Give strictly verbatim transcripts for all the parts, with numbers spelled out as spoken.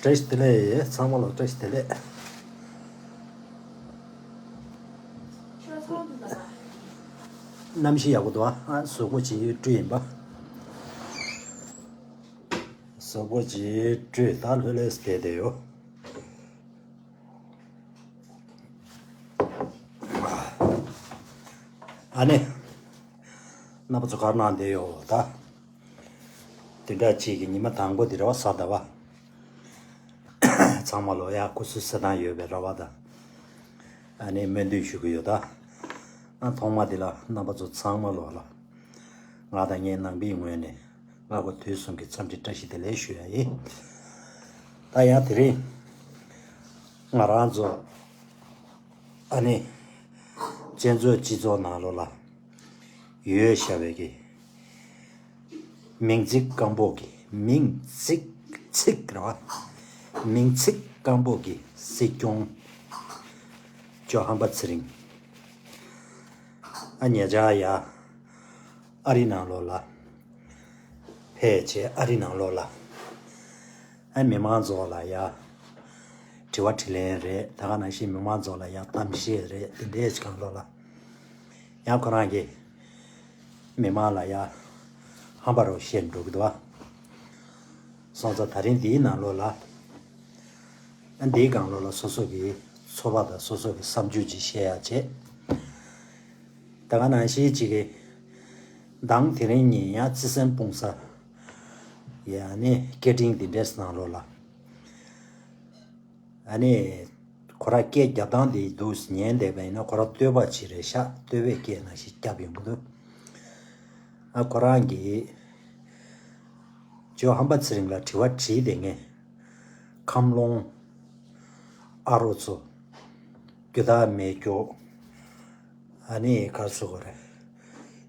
བཀྲ་ཤིས་བདེ་ལེགས། ཚང་མ་ལ་བཀྲ་ཤིས་བདེ་ལེགས། གནམ་གཤིས་ཡག་པོ་འདུག་ཨ། གཟུགས་པོ་ཅིག་བཀྲུས་ཡིན་པ། གཟུགས་པོ་ཅིག་བཀྲུས། ད་ལྷོད་ལྷོད་བསྡད་བསྡད་ཡོད། ཨ་ནི། རྣམ་པ་ཚོ་ག་རེ་གནང་བསྡད་ཡོད་ད། བདུན་ཕྲག་གཅིག་གི་ཉི་མ་དང་པོ་འདི་རེད་བ། གཟའ་ཟླ་བ། ཚང་མ་ལོ་ཡ་སྐུ་གཟུགས་གསལ་ཐང་ཡོད་པའི་རེ་བ་དང་། ཨ་ནི་སྨོན་འདུན་ཞུ་གི་ཡོད་ད། ཨ་ཐོག་མ་འདི་ལ་རྣམ་པ་ཚོ་ཚང་མ་ལོ་ལ། ང་དང་ངའི་ནང་པའི་ངོས་ནས་སྔ་དགོང་དུས་གསུམ་གྱི་འཚམས་འདྲི་བཀྲ་ཤིས་བདེ་ལེགས་ཞུ་ཡ་ཡིན། ད་ཡང་དེ་རིང་ང་རང་ཚོ་ཨ་ནི་བཙན་བྱོལ་སྤྱི་ཚོགས་ནང་ལོགས་ལ་ཡོད་བཞག་པའི་གི་མིང་ཚིག་སྐམ་པོ་གི་མིང་ཚིག་ཚིག་རེད་བ། མིང་ཚིག་སྐམ་པོ་གི་སྲིད་སྐྱོང་ཇོ་ཧམ་པ་ཚེ་རིང་། ཨ་ཉེ་ཆར་ཡ་ཨ་རི་ནང་ལོགས་ལ་ཕེབས་བྱས། ཨ་རི་ནང་ལོགས་ལ་ཨ་མི་མང་ཚོ་ལ་ཡ་དྲི་བ་དྲིས་ལན་རེད། ད་ག་ནང་བཞིན་མི་མང་ཚོ་ལ་ཡ་གཏམ་བཤད་རེད། དེ་འདྲས་ཀྱི་སྒང་ལོགས་ལ་ཡང་ཁོ་རང་གིས་མི་མང་ལ་ཡ་ཧམ་པ་རུ་བཤད་འགྲོ་གི་འདུག་བ། སོང་ཙང་ད་རིང་འདིའི་ནང་ལོགས་ལ་ཨ་འདིའི་སྒང་ལོགས་ལ་སོ་སོ་གི་ཚོར་བ་དང་སོ་སོ་གི་བསམ་ཚུལ་ཅིག་བཤད་ཡ་བྱས། ད་ག་ནང་བཞིན་ཅིག་གི་མདང་དེ་རིང་ཉིན་ཡང་བརྩེ་སེམས་སྤུངས་ས་ཡ་ནི་སྐད་འཕྲིན་འདི་འདྲས་ནང་ལོགས་ལ། ཨ་ནི་ཁོ་ར་སྐད་རྒྱབ་སྟངས་དེ་འདུག་ཉན་བསྡད་པ་ཡིན་ན། ཁོ་ར་སྟོད་པ་ཅིག་རེད་ཤག་སྟོད་པའི་སྐད་ནང་བཞིན་རྒྱབ་ཡོང་གི་འདུག་ཨ་ཁོ་རང་གིས་ཇོ་ཧམ་པ་ཚེ་རིང་ལ་དྲི་བ་དྲིས་བསྡད་མཁན། ཁམས་ལོང་ཨ་རོ་ཚོ། རྒྱུ་དག་མེད་སྐྱོ། ཨ་ནི་ག་རེ་ཟེར་དགོས་རེད།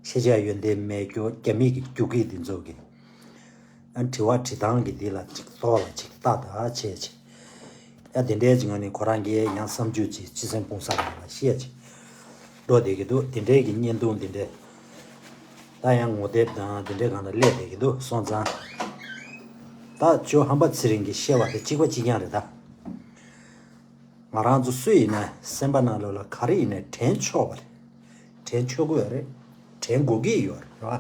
ཤེས་བྱ་ཡོན་ཏན་མེད་སྐྱོ། རྒྱ་མི་གི་རྒྱུག་ཁྱི་འདི་ཚོ་གི་ཨ་དྲི་བ་དྲི་སྟངས་ཀྱི་འདི་ལ་ཅིག་ཐོག་ལ་ཅིག་ལྟ་ད་བྱས་ཅིག་ཨ་དེ་འདྲའི་ཅིག་ངོས་ནས་ཁོ་རང་གིས་ཡང་བསམ་ཚུལ་ཅིག་བརྩེ་སེམས་སྤུངས་ས་ནང་ལ་བཤད་ཅིག་འགྲོ་བསྡད་ཀྱི་འདུག་དེ་འདྲའི་གི་བརྙན་ཐུང་འདི་འདྲའི་ད་ཡང་ངོ་དེབ་དང་དེ་འདྲའི་སྒང་ལ་སླེབས་བསྡད་ཀྱི་འདུག་སོང་ཙང་ད་ཇོ་ཧམ་པ་ཚེ་རིང་གིས་བཤད་པ་དེ་གཅིག་པ་གཅིག་རྐྱང་རེད་ད། ང་རང་ཚོ་སུ་ཡིན་ན་སེམས་པ་ནང་ལོགས་ལ་ག་རེ་ཡིན་ན་དྲན་ཆོག་པ་རེད། དྲན་ཆོག་གི་ཡོད་རེད། དྲན་དགོས་ཀྱི་ཡོད་རེད་བ།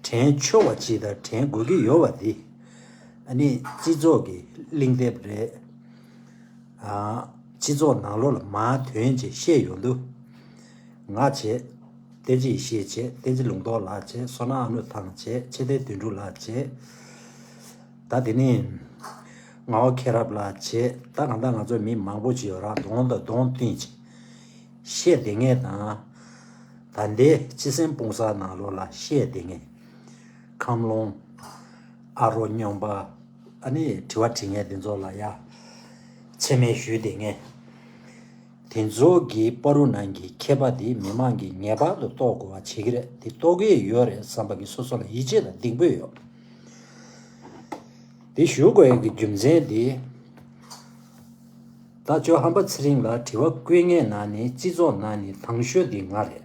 དྲན་ཆོག་པ་ཅིག་དང་དྲན་དགོས་ཀྱི་ཡོད་པ་འདི། ཨ་ནི་སྤྱི་ཚོགས་ཀྱི་གླེང་དེབ་རེད། ཨ། སྤྱི་ཚོགས་ནང་ལོགས་ལ་མ་དོན་ཅིག་བཤད་ཡོང་དུས། ང་བྱས། བསྟན་འཛིན་ཡེ་ཤེས་བྱས། བསྟན་འཛིན་ལུང་རྟོགས་ལགས་བྱས། བསོད་ནམས་ཨ་ནུ་ཐང་བྱས། ཆེ་བསྟན་དོན་གྲུབ་ལགས་བྱས། ད་དེ་ནས་ངག་དབང་མཁྱེན་རབ་ལགས་བྱས། ད་གང་ལྟར་ང་ཚོ་མི་མང་པོ་ཅིག་ཡོད་ར། གདོང་དང་གདོང་བསྟན་ཅིག་བཤད་བསྡད་མཁན་དང་། ད་ལྟའི་བརྩེ་སེམས་སྤུངས་ས་ནང་ལོགས་ལ་བཤད་བསྡད་མཁན། ཁམས་ལོང་། ཨ་རོ་སྨྱོན་པ། ཨ་ནི་དྲི་བ་དྲི་མཁན་དེ་ཚོ་ལ་ཡ་མཚན་སྨད་ཞུས་བསྡད་མཁན། དེ་ཚོ་གི་བར་དུ་ནང་གི་ཁྱད་པར་དེ་མི་མང་གིས་ངེས་པར་དུ་རྟོགས་དགོས་པ་བྱེད་ཀྱི་རེད། དེ་རྟོགས་ཀྱི་ཡོད་རེད་བསམ་པ་གི་སོ་སོ་ལ་ཡིད་ཆེས་དང་གདེང་སྤོབས་ཡོད། དེ་ཞུ་དགོས་ཡག་གི་རྒྱུ་མཚན་དེ། ད་ཇོ་ཧམ་པ་ཚེ་རིང་ལ་དྲི་བ་བཀོད་མཁན་ནང་ནས་སྤྱི་ཚོགས་ནང་ནས་དང་ཤོས་དེ་ང་རེད།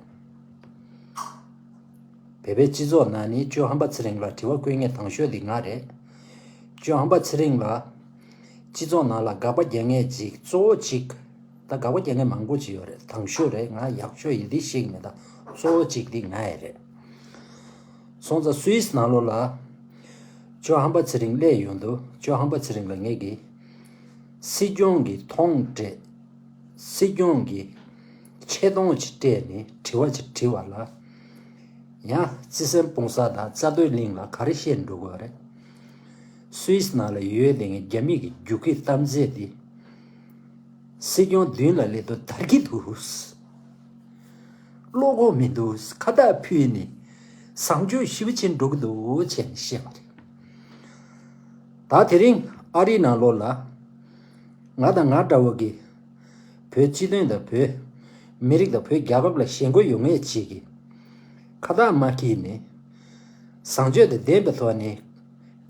བོད་པའི་སྤྱི་ཚོགས་ནང་ནས་ཇོ་ཧམ་པ་ཚེ་རིང་ལ་དྲི་བ་བཀོད་མཁན་དང་ཤོས་དེ་ང་རེད། ཇོ་ཧམ་པ་ཚེ་རིང་ལ་སྤྱི་ཚོགས་ནང་ལ་དགག་པ་རྒྱག་མཁན་ཅིག་གཙོ་བོ་གཅིག་ད་དགག་པ་རྒྱག་མཁན་མང་པོ་ཅིག་ཡོད་རེད། དང་ཤོས་རེད། ང་ཡག་ཤོས་ཡིན་དེ་བཤད་ཀྱི་མེད། ད་གཙོ་བོ་གཅིག་དེ་ང་ཡི་རེད། སོང་ཙང་སུད་སི་ནང་ལོགས་ལ་ཇོ་ཧམ་པ་ཚེ་རིང་སླེབས་ཡོང་དུས། ཇོ་ཧམ་པ་ཚེ་རིང་ལ་ངེད་ཀྱིས་སྲིད་སྐྱོང་གི་མཐོང་སྤྲད། སྲིད་སྐྱོང་གི་ཆེ་མཐོང་ཅིག་སྤྲད་ནས་དྲི་བ་ཅིག་དྲིས་པ་ལ། ཡང་བརྩེ་སེམས་སྤུངས་ས་དང་རྩ་སྟོད་གླིང་ལ་ག་རེ་བཤད་འགྲོ་དགོས་རེད། སུད་སི་ནང་ལ་ཡོད་བསྡད་མཁན་རྒྱ་མི་གི་རྒྱུག་ཁྱི་གཏམ་ཚད་དེ། སྲིད་སྐྱོང་མདུན་ལ་སླེབས་དུས་འདར་གྱི་འདུག་བློ་ཁོག་མི་འདུག་ཁ་བཏགས་ཕུད་ནས་བཟང་སྤྱོད་ཞེ་པོ་བྱེད་འགྲོ་གི་འདུག་བྱས་ནས་བཤད་པ་རེད། ད་དེ་རིང་ཨ་རིའི་ནང་ལོགས་ལ་ ང་དང་ང་འདྲ་བོ་གི་བོད་སྤྱི་དོན་དང་བོད་མི་རིགས་དང་བོད་རྒྱལ་ཁབ་ལ་ཞེན་ཁོག་ཡོད་མཁན་ཅིག་གིས་ཁ་བཏགས་མ་འཁྱེར་ནས་བཟང་སྤྱོད་དང་ལྡན་པའི་ཐོག་ནས་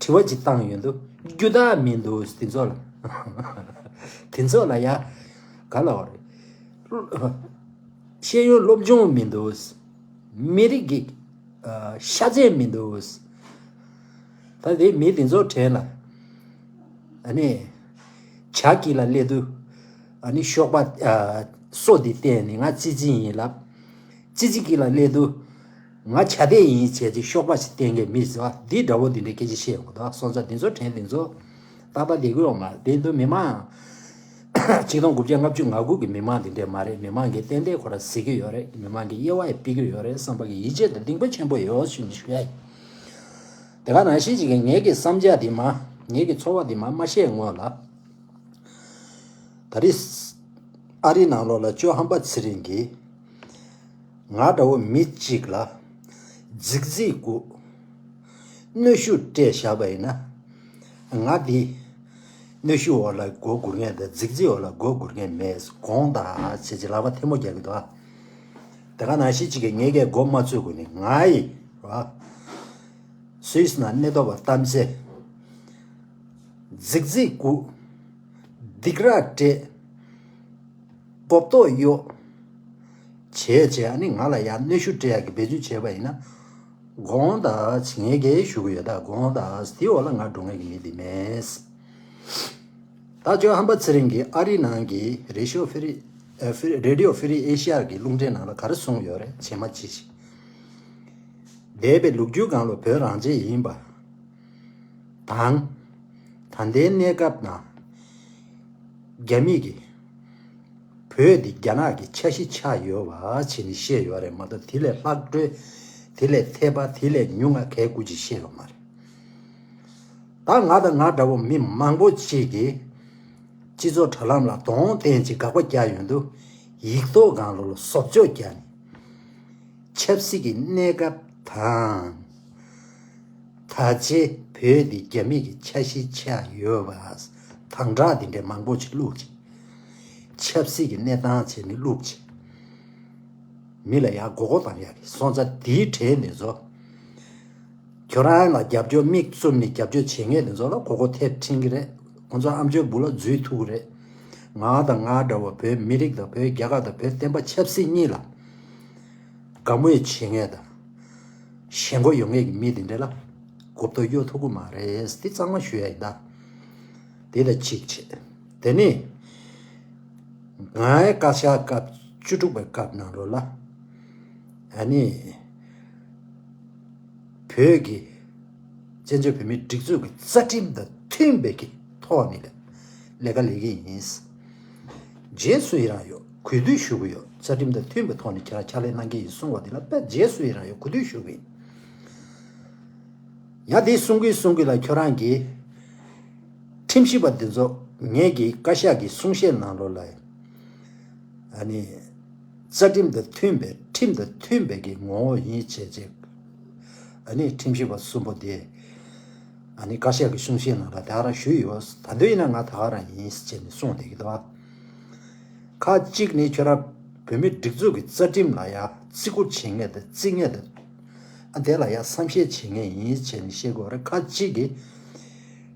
དྲི་བ་ཅིག་བཏང་ཡོང་དུས་རྒྱུ་དག་མི་འདུག་དེ་ཚོ་ལ། དེ་ཚོ་ལ་ཡ་ག་ལ་བ་རེད། ཤེས་ཡོན་སློབ་སྦྱོང་མི་འདུག་མི་རིགས་ཀྱི་ཤ་ཚད་མི་འདུག་ད་དེ་མི་དེ་ཚོ་དྲན་ལ། ཨ་ནི། བྱ་སྐྱིད་ལ་སླེབས་དུས། ཨ་ནི་གཤོག་པ། སོ་འདི་བསྟན་ནས་ང་ཙི་ཙི་ཡིན་ལབ། ཙི་ཙི་སྐྱིད་ལ་སླེབས་དུས། ང་བྱ་དེ་ཡིན་བྱས་ཅིག་གཤོག་པ་ཞིག་བསྟན་མཁན་མི་ཟེར་བ་འདི་འདྲ་བོ་འདི་འདྲའི་སྐད་ཆ་བཤད་ཡོང་གི་འདུག་སོང་ཙང་འདི་ཚོ་དྲན་འདི་ཚོ་ཏག་ཏག་བསྡད་ཀྱི་ཡོད་མ་རེད། དེ་འདུག་མི་མང་། ཆིག་སྟོང་དགུ་བརྒྱ་ལྔ་བཅུ་ང་དགུ་གི་མི་མང་འདི་འདྲས་མ་རེད། མི་མང་གིས་ཏན་ཏན་ཁོ་ར་གཟིགས་ཀྱི་ཡོད་རེད། མི་མང་གིས་དབྱེ་བ་ཡང་ཕྱེ་ཀྱི་ཡོད་རེད་བསམ་པ་གི་ཡིད་ཆེས་དང་གདེང་པོ་ཆེན་པོ་ཡོད་ཞུ་ཞུ་ཡ་ཡིན། དེ་ག་ནང་བཞིན་ཅིག་གིས་ངེད་ཀྱི་བསམ་འཆར་འདི་མ་ངེད་ཀྱི་ཚོར་བ་འདི་མ་མ་བཤད་སྔོན་ལ། ད་རེས་ཨ་རིའི་ནང་ལོགས་ལ་ཅོ་ཧམ་པ་ཚེ་རིང་གིས་ང་འདྲ་བོ་མི་གཅིག་ལ་རྫིག་རྫིག་གུ་གནོན་ཤུགས་སྤྲད་བཞག་པ་ཡིན་ན། ང་འདི་གནོན་ཤུགས་འོག་ལ་མགོ་སྒུར་མཁན་དང་རྫིག་རྫིག་འོག་ལ་མགོ་སྒུར་མཁན་མེད། དགོངས་དག་བྱས་ཅིག་ལག་པ་ཐལ་མོ་རྒྱག་གི་འདུག་ཨ། དེ་ག་ནང་བཞིན་གཅིག་གིས་ངེད་ཀྱི་མགོ་མ་ཚོས་གོ་ནི་ང་ཡི་ར། སུད་སི་ནང་གནས་ཐོག་པ་གཏམ་ཚེ། རྫིག་རྫིག་གུ། སྡིགས་ར་སྤྲད། གོ་བརྡ་གཡོག་བྱས་བྱས་ཨ་ནི་ང་ལ་ཡང་གནོན་ཤུགས་སྤྲད་ཡག་གི་འབད་བརྩོན་བྱས་པ་ཡིན་ན། དགོངས་དག་ངས་གས་ཞུ་གི་ཡོད་ད་དགོངས་དག་དེའི་འོག་ལ་ང་འགྲོ་ངེས་ཀྱི་མི་དེ་མེད། ད་ཅོ་ཧམ་པ་ཚེ་རིང་གིས་ཨ་རིའི་ནང་གི་རེ་ཤོ་ཧྥི་རི་ཨ་ཧྥི་རི་རེ་ཌི་ཡོ་ཧྥི་རི་ཨེ་ཤི་ཡ་གི་རླུང་འཕྲིན་ནང་ལ་ག་རེ་གསུངས་ཡོད་རེད་བྱེ་མ་ཅི་ཞིག་འདས་པའི་ལོ་རྒྱུས་སྒང་ལ་བོད་རང་བཙན་ཡིན་པ་དང་། ད་ལྟའི་གནས་སྐབས་ནང་རྒྱ་མི་གིས་བོད་འདི་རྒྱ་ནག་གི་ཆ་ཤས་ཆགས་ཡོད་པ་བྱས་ནས་བཤད་ཡོད་རེད་མ་གཏོགས་དེ་ལས་ལྷག་འཕྲོས་དེ་ལས་འཐད་པ་དེ་ལས་ཉུང་ང་གས་སྐུ་ཅིག་བཤད་ཡོད་མ་རེད། ད་ང་དང་ང་འདྲ་བོ་མི་མང་པོ་ཅིག་གིས་སྤྱི་ཚོགས་དྲ་ལམ་ལ་གདོང་བསྟན་ཅིག་དགག་པ་རྒྱག་ཡོང་དུས་ཡིག་ཐོག་སྒང་ལོགས་ལ་བཟོ་བཅོས་རྒྱག་ནས་ཆབ་སྲིད་ཀྱི་གནས་སྐབས་དང་། ད་ཆའི་བོད་འདི་རྒྱ་མི་གི་ཆ་ཤས་ཆགས་ཡོད་པ། དྭངས་སྐྲག་འདི་འདྲའི་མང་པོ་ཅིག་བླུགས་ཅིག་ཆབ་སྲིད་ཀྱི་གནས་སྟངས་བྱས་ནས་བླུགས་ཅིག་མི་ལ་ཡང་མགོ་སྐོར་བཏང་ཡག་གི་སོང་ཙང་དེའི་གྲས་འདི་ཚོ། ཁྱོད་རང་ལ་རྒྱབ་སྐྱོར་མིག་བཙུམ་ནས་རྒྱབ་སྐྱོར་བྱེད་མཁན་དེ་ཚོ་ལ་མགོ་སྐོར་ཐེབས་ཕྲེང་གི་རེད། ཁོང་ཚོ་ཨམ་ཅོག་སྦུག་ལ་འཛུལ་ཐུབ་ཀྱི་རེད། ང་དང་ང་འདྲ་བ་བོད་མི་རིགས་དང་བོད་རྒྱལ་ཁབ་དང་བོད་བསྟན་པ་ཆབ་སྲིད་གཉིས་ལ་དགའ་མོས་བྱེད་མཁན་དང་ཞེན་ཁོག་ཡོད་མཁན་གྱི་མི་དེ་འདྲ་ལ་གོ་བརྡ་གཡོ་ཐུབ་ཀྱི་མ་རེད། དེ་གཙང་མ་ཞུ་ཡ་ཡིན་ད། དེ་ལ་གཅིག་བྱས། དེ་ནས་ངའི་བཀའ་ཤག་སྐབས་བཅུ་དྲུག་པའི་སྐབས་ནང་ལོགས་ལ་ཨ་ནི། བོད་ཀྱི་བཙན་བྱོལ་བོད་མིའི་སྒྲིག་འཛུགས་ཀྱི་རྩ་ཁྲིམས་དང་མཐུན་པའི་གི་ཐོག་ནས་ལས་ལས་ཀ་ལས་ཀྱི་ཡིན། རྗེས་སུ་ཡི་རང་ཡོད་གུས་འདུད་ཞུ་གི་ཡོད། རྩ་ཁྲིམས་དང་མཐུན་པའི་ཐོག་ནས་ཁྱེད་རང་ཕྱག་ལས་གནང་གི་ཡིན་གསུང་བ་འདི་ལ་དཔེ་རྗེས་སུ་ཡི་རང་ཡོད་གུས་འདུད་ཞུ་གི་ཡིན། ཡང་འདི་གསུང་གི་གསུང་གི་ལ་ཁྱོད་རང་གི་ཁྲིམས་ཞིབ་པ་འདི་ཚོ་ངེད་ཀྱི་བཀའ་ཤག་གི་གསུང་བཤད་ནང་ལོགས་ལ། ཨ་ནི། རྩ་ཁྲིམས་དང་མཐུན་པའི་ཁྲིམས་དང་མཐུན་པའི་གི་ངོ་བོ་ཡིན་བྱས་རྗེས། ཨ་ནི་ཁྲིམས་ཞིབ་པ་གསུམ་པོ་དེ། ཨ་ནི་བཀའ་ཤག་གི་གསུང་བཤད་ནང་ལ་ད་ག་རང་ཞུས་ཡོད། ད་དུང་ཡིན་ན་ང་ད་ག་རང་ཡིན་ཟེར་བྱས་ནས་གསུངས་བསྡད་ཀྱི་འདུག་ཨ། ཁག་གཅིག་ནི་ཁྱོད་རང་བོད་མིའི་སྒྲིག་འཛུགས་ཀྱི་རྩ་ཁྲིམས་ལ་ཡང་བརྩི་བཀུར་བྱེད་མཁན་དང་བརྩི་མཁན་དང་། ཨ་དེ་ལ་ཡང་བསམ་ཤེས་བྱེད་མཁན་ཡིན་བྱས་ནས་བཤད་དགོས་རེད། ཁག་གཅིག་གིས་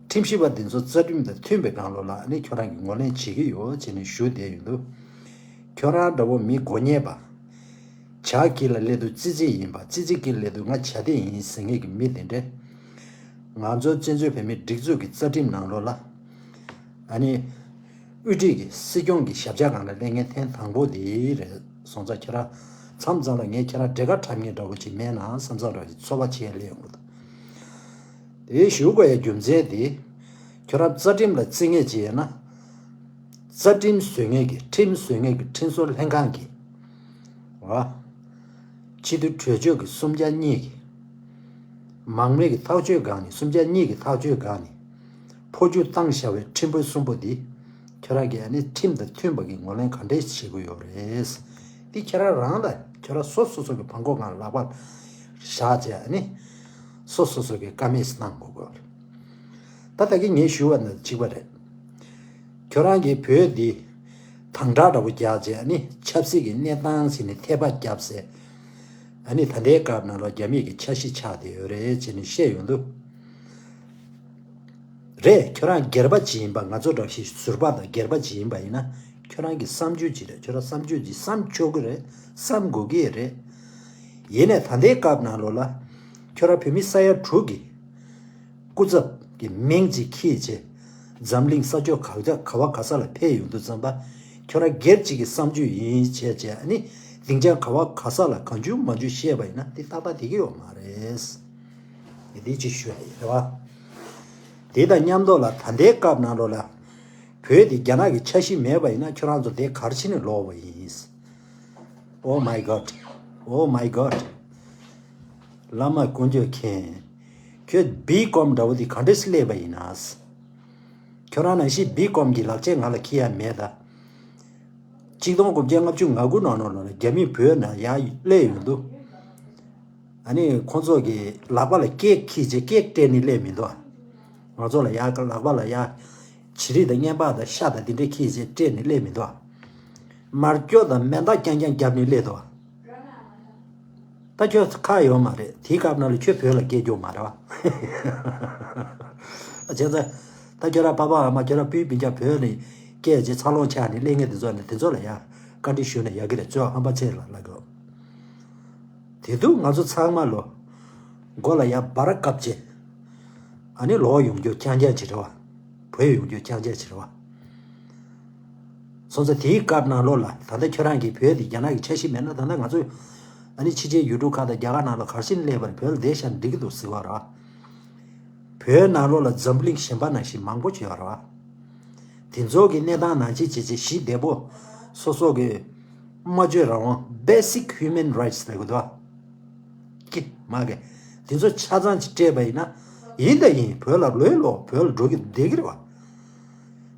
ཁྲིམས་ཞིབ་པ་འདི་ཚོ་རྩ་ཁྲིམས་དང་མཐུན་པའི་སྒང་ལོགས་ལ་ཨ་ནི་ཁྱོད་རང་གིས་ངོས་ལེན་བྱེད་ཀྱི་ཡོད་བྱས་ནས་ཞུ་བསྡད་ཡོད་འདུག་ཁྱོད་རང་འདྲ་བོ་མི་མགོ་ཉེས་པ། བྱ་སྐྱིད་ལ་སླེབས་དུས་ཙི་ཙི་ཡིན་པ། ཙི་ཙི་སྐྱིད་ལ་སླེབས་དུས་ང་བྱ་དེ་ཡིན་ཟེར་མཁན་གྱི་མི་དེ་འདྲས། ང་ཚོ་བཙན་བྱོལ་བོད་མིའི་སྒྲིག་འཛུགས་ཀྱི་རྩ་ཁྲིམས་ནང་ལོགས་ལ། ཨ་ནི། དབུ་ཁྲིད་ཀྱི་སྲིད་སྐྱོང་གི་ཞབས་བཅགས་སྒང་ལ་སླེབས་མཁན་ཐེངས་དང་པོ་དེ་རེད་སོང་ཙང་ཁྱེད་རང་མཚམས་མཚམས་ལ་ངས་ཁྱེད་རང་འབྲེལ་དཀར་འཁྲབ་མཁན་འདྲ་བོ་ཅིག་མེད་ན་བསམ་བསམ་འདྲ་བོ་ཅིག་ཚོར་བ་ཅིག་སླེབས་ཡོང་གི་འདུག་དེ་ཞུ་དགོས་ཡ་རྒྱུ་མཚན་དེ། ཁྱོད་རང་རྩ་ཁྲིམས་ལ་བརྩི་མཁན་ཅིག་ཡིན་ན། རྩ་ཁྲིམས་བཟོ་མཁན་གྱི་ཁྲིམས་བཟོ་མཁན་གྱི་ཁྲིམས་བཟོ་ལྷན་ཁང་གི། བ། སྤྱི་འཐུས་གྲོས་ཆོད་ཀྱི་སུམ་བརྒྱ་གཉིས་ཀྱི། མང་མོས་ཀྱི་ཐག་གཅོད་སྒང་ནས་སུམ་བརྒྱ་གཉིས་ཀྱི་ཐག་གཅོད་སྒང་ནས། འཕོ་འགྱུར་བཏང་བཞག་པའི་ཁྲིམས་དཔོན་གསུམ་པོ་འདི། ཁྱོད་རང་གིས་ཨ་ནི་ཁྲིམས་དང་མཐུན་པ་གི་ངོས་ལེན་ག་འདྲས་བྱེད་དགོས་ཡོད་རེད། འདི་ཁྱེད་རང་རང་ལ་ཁྱོད་རང་སོ་སོ་སོ་གི་བང་ཁོག་སྒང་ལ་ལག་པ་བཞག་བྱས་ཨ་ནི། སོ་སོ་སོ་གི་ཀ་མེད་གནང་དགོས་དགོས་རེད། ད་ད་གིན་ངས་ཞུ་བ་ནང་གཅིག་པ་རེད། ཁྱོད་རང་གིས་བོད་འདི་དམ་དྲག་འདྲ་པོ་རྒྱག་བྱས། ཨ་ནི་ཆབ་སྲིད་ཀྱི་གནས་སྟངས་ཟེར་ནས་ཐལ་པ་བརྒྱབ་ཟེར། ཨ་ནི་ད་ལྟའི་སྐབས་ནང་ལ་རྒྱ་མིས་ཀྱི་འཆར་གཞི་ཆགས་བསྡད་ཡོད་རེད་ཅེས་ནས་བཤད་ཡོང་དུས། རེད། ཁྱོད་རང་སྒེར་པ་ཅིག་ཡིན་པ། ང་ཚོ་འདྲ་ཞིག་ཟུར་པ་དང་སྒེར་པ་ཅིག་ཡིན་པ་ཡིན་ན། ཁྱོད་རང་གི་བསམ་ཚུལ་ཅིག་རེད། ཁྱོད་རང་བསམ་ཚུལ་ཅིག་བསམ་ཆོག་གི་རེད། བསམ་དགོས་ཀྱི་རེད། ཡིན་ནའི་ད་ལྟའི་སྐབས་ནང་ལོགས་ལ་ཁྱོད་རང་བོད་མི་ས་ཡ་དྲུག་གི་སྐུ་ཚབ་ཀྱི་མིང་ཅིག་ཁྱེར་བྱས། འཛམ་གླིང་ས་ཕྱོགས་ག་ཅག་ག་བ་ག་ས་ལ་ཕེབས་ཡོང་དུས་ཙམ་པ། ཁྱོད་རང་སྒེར་གཅིག་གི་བསམ་ཚུལ་ཡིན་བྱས་བྱས། ཨ་ནི་སྡིངས་ཆ་ག་བ་ག་ས་ལ་གང་བྱུང་མང་བྱུང་བཤད་པ་ཡིན་ན། དེ་ཏག་ཏག་བསྡད་ཀྱི་ཡོད་མ་རེད། དེ་ཅིག་ཞུ་ཡ་ཡིན། རེད་བ། དེ་དང་མཉམ་དུ་ལ་ད་ལྟའི་སྐབས་ནང་ལོགས་ལ་བོད་དེ་རྒྱ་ནག་གི་འཆར་གཞི་མེད་པ་ཡིན་ན། ཁྱོད་རང་ཚོ་དེ་ག་རེ་བྱས་ནས་ལོག་པ་ཡིན། Oh my God. Oh my God. བླ་མ་དཀོན་མཆོག་མཁྱེན། ཁྱོད་བི་ཀོམ་འདྲ་བོ་དེ་ག་འདྲས་སླེབས་པ་ཡིན་ན། ཁྱོད་རང་ནང་བཞིན་བི་ཀོམ་གྱི་ལག་ཆས་ང་ལ་འཁྱེར་ཡ་མེད་ད། གཅིག་སྟོང་དགུ་བརྒྱ་ལྔ་བཅུ་ང་དགུ་ནང་ལོགས་ལ་རྒྱ་མི་བོད་ནང་ཡར་སླེབས་ཡོང་དུས། ཨ་ནི་ཁོང་ཚོ་གི་ལག་པ་ལ་ཀེག་འཁྱེར་བྱས་ཀེག་སྤྲད་ནས་སླེབས་མི་འདུག་ང་ཚོ་ལ་ཡར་ལག་པ་ལ་ཡར་བྱི་རིལ་དང་བརྔན་པ་དང་ཤ་དང་དེ་འདྲས་འཁྱེར་བྱས་སྤྲད་ནས་སླེབས་མི་འདུག་མར་སྐྱོ་དང་མེ་མདའ་རྐྱང་རྐྱང་བརྒྱབ་ནས་སླེབས་འདུག་ད་ཁྱོད་ཁག་ཡོད་མ་རེད། དེའི་སྐབས་ནང་ལ་ཁྱོད་བོད་ལ་སྐྱེས་རྒྱུ་མ་རེད་བ། བྱས་ཙང་། ད་ཁྱོད་རང་ཕ་མ་ཨ་མ། ཁྱོད་རང་སྤུན་སྤུན་ཀྱག་བོད་ནས་སྐྱེས་བྱས་འཚར་ལོངས་ཆགས་ནས་སླེབས་མཁན་དེ་ཚོ་ནས། དེ་ཚོ་ལ་ཡ་བཀའ་འདྲི་ཞུས་ན་ཡག་གི་རེད། གཙོས་ཧམ་པ་ཆེ་ལ་ལ་གོ། དེ་དུས་ང་ཚོ་ཚང་མ་ལོ་མགོ་ལ་ཡ་འབར་བཀབ་བྱས། ཨ་ནི་ལོག་ཡོང་རྒྱུ་རྐྱང་རྐྱང་ཅིག་རེད་བ། བོད་ཡོང་རྒྱུ་རྐྱང་རྐྱང་ཅིག་རེད་བ། སོང་ཙང་དེའི་སྐབས་ནང་ལོགས་ལ། ད་ལྟ་ཁྱོད་རང་གིས་བོད་འདི་རྒྱ་ནག་གི་འཆར་གཞི་མེད་ན། ད་ལྟ་ང་ཚོས་ཨ་ནི་ཕྱི་རྒྱལ་ཡུལ་གྲུ་ཁག་དང་རྒྱ་གར་ནང་ལ་ག་རེ་བྱས་ནས་སླེབས་པ་རེད། བོད་ལ་བསྡད་བཞག་ན་འགྲིག་གི་འདུག་ཟེར་བ་རེད་བ། བོད་ནང་ལོགས་ལ་འཛམ་བུ་གླིང་གཞན་པ་ནང་བཞིན་མང་པོ་ཅིག་ཡོད་རེད་བ། དེ་ཚོ་གི་གནས་སྟངས་ནང་བཞིན་བྱས་བྱས་ཞི་བདེ་པོ། སོ་སོ་གི་སྨྲ་བརྗོད་རང་དབང་། Basic Human Rights ལབ་དགོས་འདུག་བ། ཀི་མ་གི། དེ་ཚོ་ཆ་ཚང་ཅིག་སྤྲད་པ་ཡིན་ན། ཡིན་དང་ཡིན། བོད་ལ་ལོས་ལོག་བོད་ལ་འགྲོ་གི་བསྡད་ཀྱི་རེད་བ།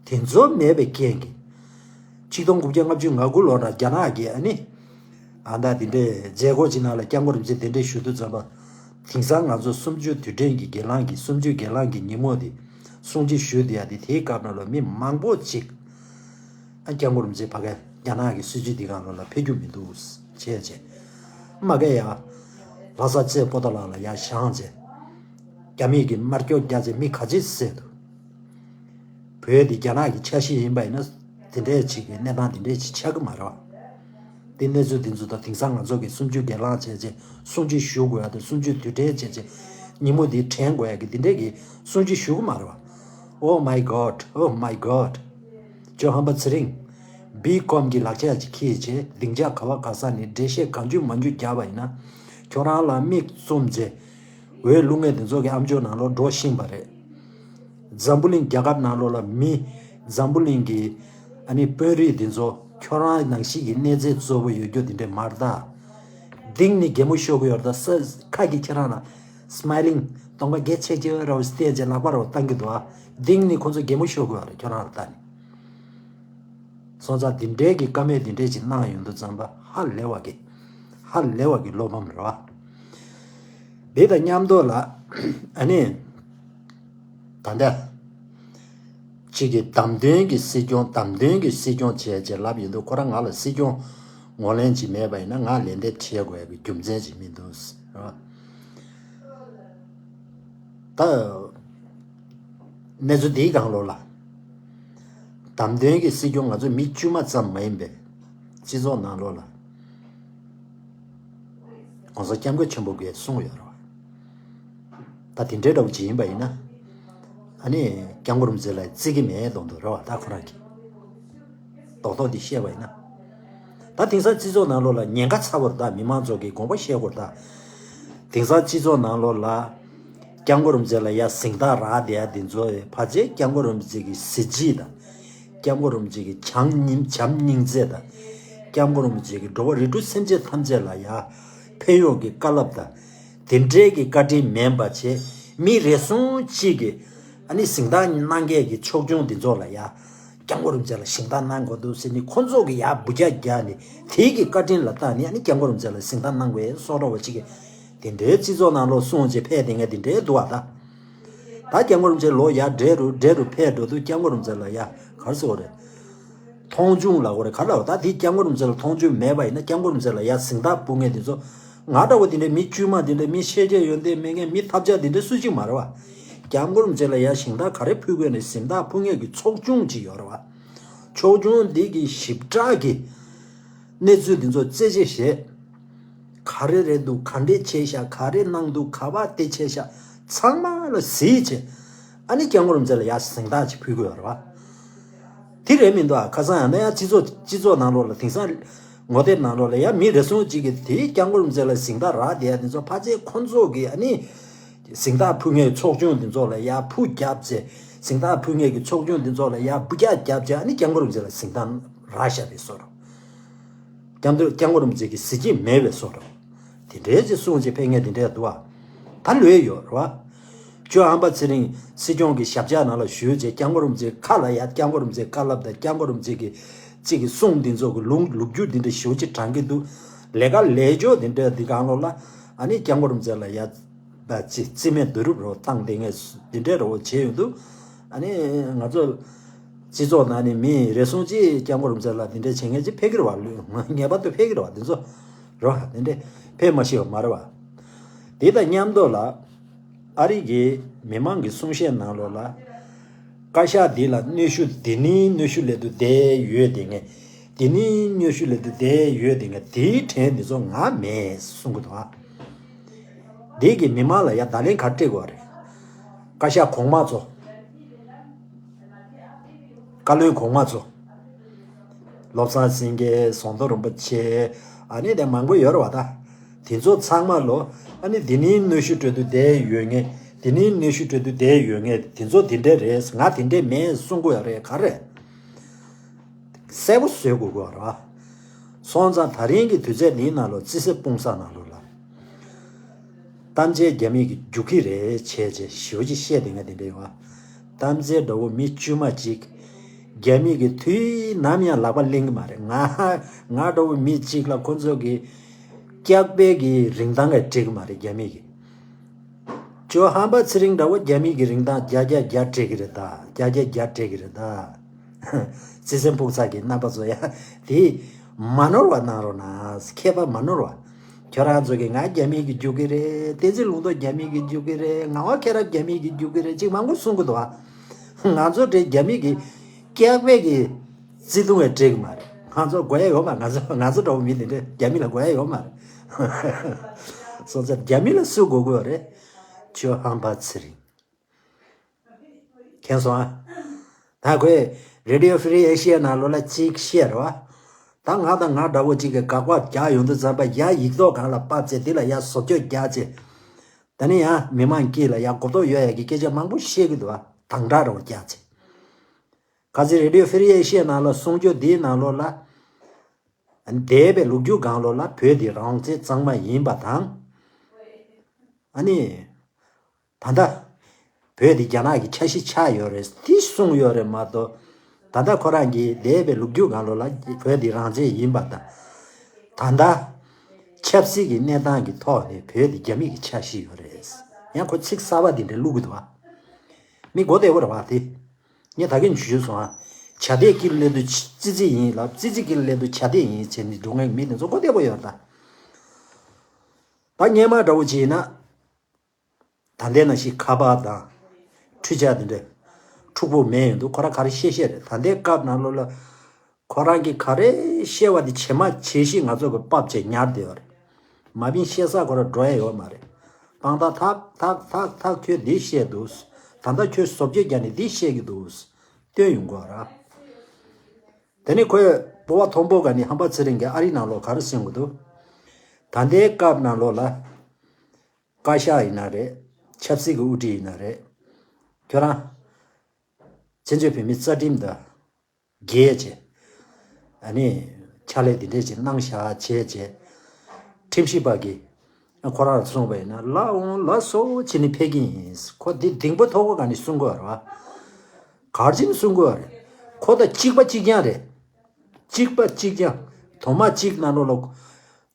དེ་ཚོ་མེད་པའི་རྐྱེན་གྱིས། ཆིག་སྟོང་དགུ་བརྒྱ་ལྔ་བཅུ་ང་དགུ་ལོ་ན་རྒྱ་ནག་གིས་ཨ་ནི། ཨ་ད་དེ་འདྲའི་མཛད་སྒོ་ཅིག་ནང་ལ་སྐྱབས་མགོན་རིན་པོ་ཆེ་དེ་འདྲས་ཞུ་དུས་ཙམ་པ། དེང་སང་ང་ཚོ་གསུམ་བཅུ་དུས་དྲན་གྱི་སྒེར་ལངས་ཀྱི། གསུམ་བཅུ་སྒེར་ལངས་ཀྱི་ཉིན་མོ་དེ་སྲུང་བརྩི་ཞུ་བསྡད་ཡ་དེ། དེའི་སྐབས་ནང་ལ་མི་མང་པོ་ཅིག་ཨ་སྐྱབས་མགོན་རིན་པོ་ཆེ་ཕ་གི་རྒྱ་ནག་གི་སྲིད་བྱུས་འདི་སྒང་ལོགས་ལ་ཕེབས་རྒྱུ་མི་འདུག་བྱས་བྱས། མ་གི་ཡ། ལྷ་ས་རྩེ་པོ་ཏ་ལ་ལ་ཡར་བཞེངས་བྱས། རྒྱ་མི་གིས་དམར་སྐྱོག་རྒྱག་བྱས་མི་ག་ཚོད་བསད་འདུག་བོད་འདི་རྒྱ་ནག་གི་འཆར་གཞི་ཡིན་པ་ཡིན་ན། དེ་འདྲའི་ཅིག་གི་གནས་སྟངས་དེ་འདྲའི་ཅིག་ཆགས་ཀྱི་མ་རེད་བ། དེ་གནས་ཚུལ་དེ་ཚོ་དང་། དེང་སང་ང་ཚོ་གིས་གསུམ་བཅུ་སྒེར་ལངས་བྱས་བྱས་སྲུང་བརྩི་ཞུ་དགོས་ཡ་དང་། གསུམ་བཅུ་དུས་དྲན་བྱས་བྱས་ཉིན་མོ་འདི་དྲན་དགོས་ཡ་གི་དེ་འདྲའི་གི་སྲུང་བརྩི་ཞུ་གི་མ་རེད་བ། Oh my God, oh my God. ཇོ་ཧམ་པ་ཚེ་རིང་། བི་ཀོམ་གྱི་ལག་ཆ་ཅིག་ཁྱེར་བྱས། སྡིངས་ཆ་ག་བ་ག་ས་ནས་འགྲེལ་བཤད་གང་བྱུང་མང་བྱུང་བརྒྱབ་པ་ཡིན་ན། ཁྱོད་རང་ལ་མིག་བཙུམ་བྱས། འོས་བླུག་མཁན་དེ་ཚོ་གི་ཨམ་ཅོག་ནང་ལོགས་འགྲོ་ཤེས་པ་རེད། འཛམ་བུ་གླིང་རྒྱལ་ཁབ་ནང་ལོགས་ལ་མི། འཛམ་བུ་གླིང་གི་ཨ་ནི་དཔོན་རིགས་དེ་ཚོ་ཁྱོད་རང་ནང་བཞིན་གྱི་གནས་ཚད་གཙོ་བོ་ཡོད་རྒྱུ་དེ་འདྲས་མ་རེད་ད། གཏིང་ནས་གད་མོ་ཤོར་གི་ཡོད་རེད་ད། ས་ཁ་གིས་ཁྱེད་རང་ལ་སི་མའི་ལིང་། གདོང་པ་གད་ཆེ་ཆེ་རོ་བསྟན་བྱས་ལག་པ་རོ་བཏང་གི་འདུག་ཨ། གཏིང་ནས་ཁོ་ཚོ་གད་མོ་ཤོར་གི་ཡོད་རེད་ཁྱོད་རང་ལ་ལྟ་ནས། སོང་ཙང་དེ་འདྲའི་གི་བཀའ་མོལ་དེ་འདྲའི་ཅིག་གནང་ཡོང་དུས་ཙམ་པ། ཧ་ལས་པ་གི། ཧ་ལས་པ་གི་བློ་ཕམ་རེད་བ། དེ་དང་མཉམ་དུ་ལ། ཨ་ནི། ད་ལྟ། གཅིག་གི་བདམས་ཐོན་གྱི་སྲིད་སྐྱོང་། བདམས་ཐོན་གྱི་སྲིད་སྐྱོང་བྱས་བྱས་ལབ་ཡོང་དུས། ཁོ་རང་ང་ལ་སྲིད་སྐྱོང་ངོས་ལེན་ཅིག་མེད་པ་ཡིན་ན། ང་ལ་ལན་འདེབས་བྱེད་དགོས་ཡ་གི་རྒྱུ་མཚན་ཅིག་མི་འདུག་རེད་བ། ད། གནས་ཚུལ་འདིའི་སྒང་ལོགས་ལ། བདམས་ཐོན་གྱི་སྲིད་སྐྱོང་ང་ཚོ་མི་དཀྱུས་མ་ཙམ་མ་ཡིན་པའི་སྤྱི་ཚོགས་ནང་ལོགས་ལ། ༸གོང་ས་༸སྐྱབས་མགོན་ཆེན་པོ་གིས་གསུངས་ཡོད་རེད་བ། ད་དེ་འདྲའི་འདྲ་བོ་ཅིག་ཡིན་པ་ཡིན་ན། ཨ་ནི་སྐྱབས་མགོན་རིན་པོ་ཆེ་ལ་བརྩི་གི་མེད་མདོག་མདོག་རེད་བ། ད་ཁོ་རང་གིས་རྡོག་རྡོག་འདི་བཤད་པ་ཡིན་ན། ད་དེང་སང་སྤྱི་ཚོགས་ནང་ལོགས་ལ་ཉེན་ཁ་ཚ་པོ་རེད་ད། མི་མང་ཚོ་གིས་དགོངས་པ་བཞེས་དགོས་རེད་ད། དེང་སང་སྤྱི་ཚོགས་ནང་ལོགས་ལ་སྐྱབས་མགོན་རིན་པོ་ཆེ་ལ་ཡ་གཟེངས་རྟགས་རག་བསྡད་ཡ་དེ་ཚོ་ཕལ་ཆེར་སྐྱབས་མགོན་རིན་པོ་ཆེ་གི་གཟི་བརྗིད་དང་། སྐྱབས་མགོན་རིན་པོ་ཆེ་གི་བྱམས་སྙིང་བྱམས་སྙིང་རྗེ་དང་། སྐྱབས་མགོན་རིན་པོ་ཆེ་གི་འགྲོ་བ་རིགས་དྲུག་སེམས་ཅན་ཐམས་ཅད་ལ་ཡ་ཕན་ཡོན་གྱི་བཀའ་སློབ་དང་། དེ་འདྲའི་གི་བཀའ་དྲིན་མིན་པ་བྱས། མི་རེ་ཟུང་གཅིག་གིས་ཨ་ནི་གཟེངས་རྟགས་གནང་མཁན་གྱི་ཕྱོགས་སྐྱོང་འདི་ཚོ་ལ་ཡ། སྐྱབས་མགོན་རིན་པོ་ཆེ་ལ་གཟེངས་རྟགས་གནང་དགོས་འདུག་ཟེར་ནས་ཁོ་ཚོ་གིས་ཡར་འབུད་རྒྱག་རྒྱག་ནས། དེའི་གི་བཀའ་དྲིན་ལ་བཏགས་ནས་ཨ་ནི་སྐྱབས་མགོན་རིན་པོ་ཆེ་ལ་གཟེངས་རྟགས་གནང་དགོས་སོགས་འདྲ་བོ་ཅིག་གི། དེ་འདྲའི་སྤྱི་ཚོགས་ནང་ལོགས་གསུངས་བྱས་ཕེབས་བསྡད་མཁན་དེ་འདྲའི་འདུག་བ་ད། ད་སྐྱབས་མགོན་རིན་པོ་ཆེ་ལོ་ཡར་བགྲེས་རུ་བགྲེས་རུ་ཕེབས་འགྲོ་དུས་སྐྱབས་མགོན་རིན་པོ་ཆེ་ལ་ཡ་ག་རེ་ཟེར་དགོས་རེད། མཐོང་ཆུང་ལབ་དགོས་རེད། ག་རེ་ལབ་དགོས། ད་དེ་སྐྱབས་མགོན་རིན་པོ་ཆེ་ལ་མཐོང་ཆུང་མེད་པ་ཡིན་ན། སྐྱབས་མགོན་རིན་པོ་ཆེ་ལ་ཡ་གཟེངས་རྟགས་ཕུལ་མཁན་དེ་ཚོ། ང་འདྲ་བོ་དེ་འདྲའི་མི་དཀྱུས་མ་དེ་འདྲའི། མི་ཤེས་བྱ་ཡོན་ཏན་མེད་མཁན། མི་ཐབས་ཆག་དེ་འདྲའི་སུ་གཅིག་མ་རེད་བ། སྐྱབས་མགོན་རིན་པོ་ཆེ་ལ་ཡ་གཟེངས་རྟགས་ག་རེ་ཕུལ་དགོས་ནས། གཟེངས་རྟགས་ཕུལ་མཁན་གྱི་ཚོགས་ཆུང་གཅིག་ཡོད་རེད་བ། ཚོགས་ཆུང་འདི་གི་ཞིབ་ཕྲ་གི་གནས་ཚུལ་འདི་ཚོ་རྩད་གཅོད་བྱས། ག་རེ་རེད་འདུག་ག་འདྲས་བྱས་ཤག་ག་རེ་གནང་འདུག་ག་པར་དེ་བྱས་ཤག་ཚང་མ་ལ་གཟིགས་བྱས། ཨ་ནི་སྐྱབས་མགོན་རིན་པོ་ཆེ་ལ་ཡ་གཟེངས་རྟགས་ཅིག་ཕུལ་དགོས་ཡོད་རེད་བ། དེ་རེད་མི་འདུག་ཨ། ཁ་སང་ཡང་ན་ཡང་སྤྱི་ཚོགས་སྤྱི་ཚོགས་ནང་ལོགས་ལ། དེང་སང་ངོ་དེབ་ནང་ལོགས་ལ་ཡ་མི་རེ་ཟུང་གཅིག་གིས་དེ་སྐྱབས་མགོན་རིན་པོ་ཆེ་ལ་གཟེངས་རྟགས་རག་བསྡད་ཡ་དེ་ཚོ། ཕལ་ཆེར་ཁོང་ཚོ་གིས་ཨ་ནི་གཟེངས་རྟགས་ཕུལ་མཁན་ཚོགས་ཆུང་དེ་ཚོ་ལ་ཡ་ཕུ་བརྒྱབ་བྱས། གཟེངས་རྟགས་ཕུལ་མཁན་གྱི་ཚོགས་ཆུང་དེ་ཚོ་ལ་ཡ་འབུད་རྒྱག་བརྒྱབ་བྱས། ཨ་ནི་སྐྱབས་མགོན་རིན་པོ་ཆེ་ལ་གཟེངས་རྟགས་རག་བཞག་པའི་བཟོ་འདྲ། སྐྱབས་མགོན་སྐྱབས་མགོན་རིན་པོ་ཆེ་གི་གཟི་བརྗིད་མེད་པའི་བཟོ་འདྲ། དེ་འདྲའི་ཅིག་གསུངས་བྱས་ཕེབས་མཁན་དེ་འདྲ་འདུག་ཨ། ད་ལོས་ཡོད་རེད་བ། ཇོ་ཨམ་བ་ཚེ་རིང་སྲིད་སྐྱོང་གི་ཞབས་བཀྱག་ནང་ལ་ཞུགས་བྱས། སྐྱབས་མགོན་རིན་པོ་ཆེའི་ཁ་ལ་ཡ་སྐྱབས་མགོན་རིན་པོ་ཆེའི་བཀའ་སློབ་དང་། སྐྱབས་མགོན་རིན་པོ་ཆེ་གི་གཅིག་གི་གསུང་འདི་ཚོ་གི་ལུང་ལོ་རྒྱུས་འདི་འདྲ་ཞེ་པོ་ཅིག་དྲངས་ཀྱི་འདུག་ལས་ཀ་ལས་ཕྱོགས་འདི་འདྲ་འདི་སྒང་ལོགས་ལ། ཨ་ནི་སྐྱབས་མགོན་རིན་པོ་ཆེ་ལ་ཡ་ཅིག་རྩིས་མེད་བསྡུ་རུབ་རོགས་བཏང་བསྡད་མཁན་འདི་འདྲ་རོགས་བྱས་ཡོང་དུས། ཨ་ནི་ང་ཚོ་སྤྱི་ཚོགས་ནང་ནས་མི་རེ་ཟུང་ཅིག་སྐྱབས་མགོན་རིན་པོ་ཆེ་ལ་འདི་འདྲ་བྱེད་མཁན་ཅིག་ཕེབས་ཀྱི་རེད་བ། ངེས་པར་དུ་ཕེབས་ཀྱི་རེད་བ། འདི་ཚོ་རེད་བ། འདི་འདྲ་ཕེབས་མ་ཤེས་པ་མ་རེད་བ། དེ་དང་མཉམ་དུ་ལ། ཨ་རི་གི་མི་མང་གི་གསུང་བཤད་ནང་ལོགས་ལ། བཀའ་ཤག་འདི་ལ་གནོན་ཤུགས། འདི་ནི་གནོན་ཤུགས་སླེབས་དུས་བསྡད་ཡོད་དེ་ངས། འདི་ནི་གནོན་ཤུགས་སླེབས་དུས་བསྡད་ཡོད་དེ་ངས། དེའི་གྲས་འདི་ཚོ་ང་མེད་གསུང་གི་འདུག་ཨ། འདི་གི་མི་མང་ལ་ཡ་བརྡ་ལན་ག་རེ་སྤྲད་དགོས་རེད། བཀའ་ཤག་གོང་མ་ཚོ། བཀའ་བློན་གོང་མ་ཚོ། བློ་བཟང་སེང་གེ། ཟམ་གདོང་རིན་པོ་ཆེ། ཨ་ནི་དེ་མང་པོ་ཡོད་རེད་བ་ད། དེ་ཚོ་ཚང་མ་ལོ། ཨ་ནི་འདི་ནི་གནོན་ཤུགས་སྤྲོད་དུས་བསྡད་ཡོད་ངེས། འདི་ནི་གནོན་ཤུགས་སྤྲོད་དུས་བསྡད་ཡོད་ངེས། དེ་ཚོ་དེ་འདྲ་རེད། ང་དེ་འདྲ་མེད་གསུང་གི་ཡོད་རེད། ག་རེ། གསལ་པོ་བཟོ་དགོས་ཀྱི་ཡོད་རེད་བ། སོང་ཙང་ད་རིང་གི་དུས་ཚོད་འདིའི་ནང་ལོགས། རྩིས་སེ་སྤུངས་ས་ནང་ལོགས་ལ། གཏམ་འཆལ་རྒྱ་མི་གིས་རྒྱུག་གི་རེད་བྱས་བྱས་ཞེ་པོ་ཅིག་བཤད་བསྡད་མཁན་དེ་འདྲ་ཡོད་བ། གཏམ་འཆལ་འདྲ་བོ་མི་དཀྱུས་མ་གཅིག་རྒྱ་མི་གིས་དུས་ནམ་ཡང་ལག་པ་ལེན་གི་མ་རེད། ང་ང་འདྲ་བོ་མི་གཅིག་ལ་ཁོ་ཚོ་གིས་སྐྱག་པའི་གི་རིན་ཐང་ག་སྤྲད་གི་མ་རེད། རྒྱ་མི་གིས། ཇོ་ཧམ་པ་ཚེ་རིང་འདྲ་བོ་རྒྱ་མི་གི་རིན་ཐང་བརྒྱ་བརྒྱ་བརྒྱ་སྤྲད་གི་རེད་ད། བརྒྱ་བརྒྱ་བརྒྱ་སྤྲད་གི་རེད་ད། རྩིས་སེ་སྤུངས་ས་གི་རྣམ་པ་ཚོ་ཡ། དེ་མ་ནོར་བ་གནང་རོགས་གནང་། མཁས་པ་མ་ནོར་བ། ཁྱོད་རང་ཚོ་གིས་ང་རྒྱ་མི་གིས་རྒྱུག་གི་རེད། བསྟན་འཛིན་ལུང་རྟོགས་རྒྱ་མི་གིས་རྒྱུག་གི་རེད། ངག་དབང་ཁྱེད་རང་རྒྱ་མི་གིས་རྒྱུག་གི་རེད། ཅིག་མང་པོ་གསུང་གི་འདུག་ཨ། ང་ཚོ་འདྲ་རྒྱ་མི་གི་སྐྱག་པའི་གི་བརྩེ་དུང་བས་སྤྲད་གི་མ་རེད། ང་ཚོ་དགོས་ཡ་ཡོད་མ། ང་ཚོ་ང་ཚོ་འདྲ་བོ་མི་དེ་འདྲ་རྒྱ་མི་ལ་དགོས་ཡ་ཡོད་མ་རེད། སོང་ཙང་རྒྱ་མི་ལ་སུ་དགོས་ཀྱི་ཡོད་རེད། ཇོ་ཧམ་པ་ཚེ་རིང་། མཁྱེན་སོང་ཨ། ད་ཁོས་Radio Free Asia ནང་ལོགས་ལ་ཅིག་བཤད་རོ། ད་ང་དང་ང་འདྲ་བོ་ཅིག་གིས་དགག་པ་རྒྱག་ཡོང་དུས་ཙམ་པ། ཡ་ཡིག་ཐོག་སྒང་ལ་ཕབ་བྱས། དེ་ལ་ཡ་བཟོ་བཅོས་རྒྱག་བྱས། ད་ནི་ཡང་མི་མང་དཀྱིལ་ལ་ཡ་གོ་རྟོགས་ཡོད་ཡ་གི་སྐད་ཆ་མང་པོ་བཤད་ཀྱི་འདུག་ཨ། དྭངས་སྒྲ་འདྲ་བོ་རྒྱག་བྱས། ག་ཚོད་Radio Free Asia ནང་ལ་གསུང་ཆོས་འདིའི་ནང་ལོགས་ལ། འདས་པའི་ལོ་རྒྱུས་སྒང་ལོགས་ལ་བོད་འདི་རང་བཙན་གཙང་མ་ཡིན་པ་དང་། ཨ་ནི། ད་ལྟ་བོད་འདི་རྒྱ་ནག་གི་ཆ་ཤས་ཆགས་ཡོད་རེད། དེ་གསུངས་ཡོད་རེད་མ་གཏོགས། ད་ལྟ་ཁོ་རང་གིས་འདས་པའི་ལོ་རྒྱུས་སྒང་ལོགས་ལ་བོད་འདི་རང་བཙན་ཡིན་པ་དང་། ད་ལྟ་ཆབ་སྲིད་ཀྱི་གནས་སྟངས་ཀྱི་ཐོག་ནས་བོད་འདི་རྒྱ་མི་གི་ཆ་ཤས་ཡོད་རེད། ཡང་ཁོ་ཚིག་གསར་པ་འདི་འདྲ་བླུག་གི་འདུག་བ། མི་མགོ་བདེ་བོ་རེད་བ་དེ། ངས་ད་གིན་ཞུས་སོང་ཨ། བྱ་དེ་དཀྱིལ་སླེབས་དུས་ཙི་ཙི་ཡིན་ལབ། ཙི་ཙི་དཀྱིལ་སླེབས་དུས་བྱ་དེ་ཡིན་བྱས་ནས་འགྲོ་མཁན་མི་དེ་ཚོ་མགོ་བདེ་བོ་ཡོད་རེད་ད། ད་སྔོན་མ་འདྲ་བོ་ཅིག་ཡིན་ན། ད་ལྟའི་ནང་བཞིན་ཁ་པར་དང་། འཕྲུལ་ཆས་དེ་འདྲ་འཕྲུག་པོ་མེད་ཡོང་དུས་ཁོ་རང་ག་རེ་བཤད་བཤད་རེད། ད་ལྟའི་སྐབས་ནང་ལོགས་ལ་ཁོ་རང་གིས་ག་རེ་བཤད་པ་དེ་ཇེ་མང་ཇེ་ཞན་ང་ཚོ་གིས་ཕབ་བྱས་ཉར་བསྡད་ཡོད་རེད། མ་བིན་བཤད་ས་ཁོ་རང་འགྲོ་ཡ་ཡོད་མ་རེད། དཔང་རྟགས་ཐག་ཐག་ཐག་ཐག་ཁྱོད་འདི་བཤད་འདུག་ད་ལྟ་ཁྱོད་བཟོ་བཅོས་རྒྱག་ནས་འདི་བཤད་ཀྱི་འདུག་སྟོན་ཡོང་གི་ཡོད་རེད། དེ་ནས་ཁོས་སྤོ་བོ་མཐོན་པོ་ག་ནས་ཧམ་པ་ཚེ་རིང་གིས་ཨ་རིའི་ནང་ལོགས་ག་རེ་གསུང་གི་འདུག་ད་ལྟའི་སྐབས་ནང་ལོགས་ལ། བཀའ་ཤག་ཡིན་ན་རེད། ཆབ་སྲིད་ཀྱི་དབུ་ཁྲིད་ཡིན་ན་རེད། ཁྱོད་རང་བཙན་བྱོལ་བོད་མིའི་རྩ་ཁྲིམས་དང་འགལ་བྱས། ཨ་ནི་ཕྱག་ལས་འདི་འདྲས་ཅིག་གནང་བཞག་བྱས་བྱས། ཁྲིམས་ཞིབ་པ་གིས་ཁོ་རང་ལ་གསུངས་པ་ཡིན་ན། ལགས་འོང་ལགས་སོ་བྱས་ནས་ཕེབས་ཀྱི་ཡིན། ཁོ་འདི་སྡིངས་པ་མཐོ་པོ་ག་ནས་གསུང་གི་ཡོད་རེད་བ། ག་རེ་བྱས་ནས་གསུང་གི་ཡོད་རེད། ཁོ་དང་གཅིག་པ་གཅིག་རྐྱང་རེད། གཅིག་པ་གཅིག་རྐྱང་། དོ་མ་གཅིག་ནང་ལོགས་ལ།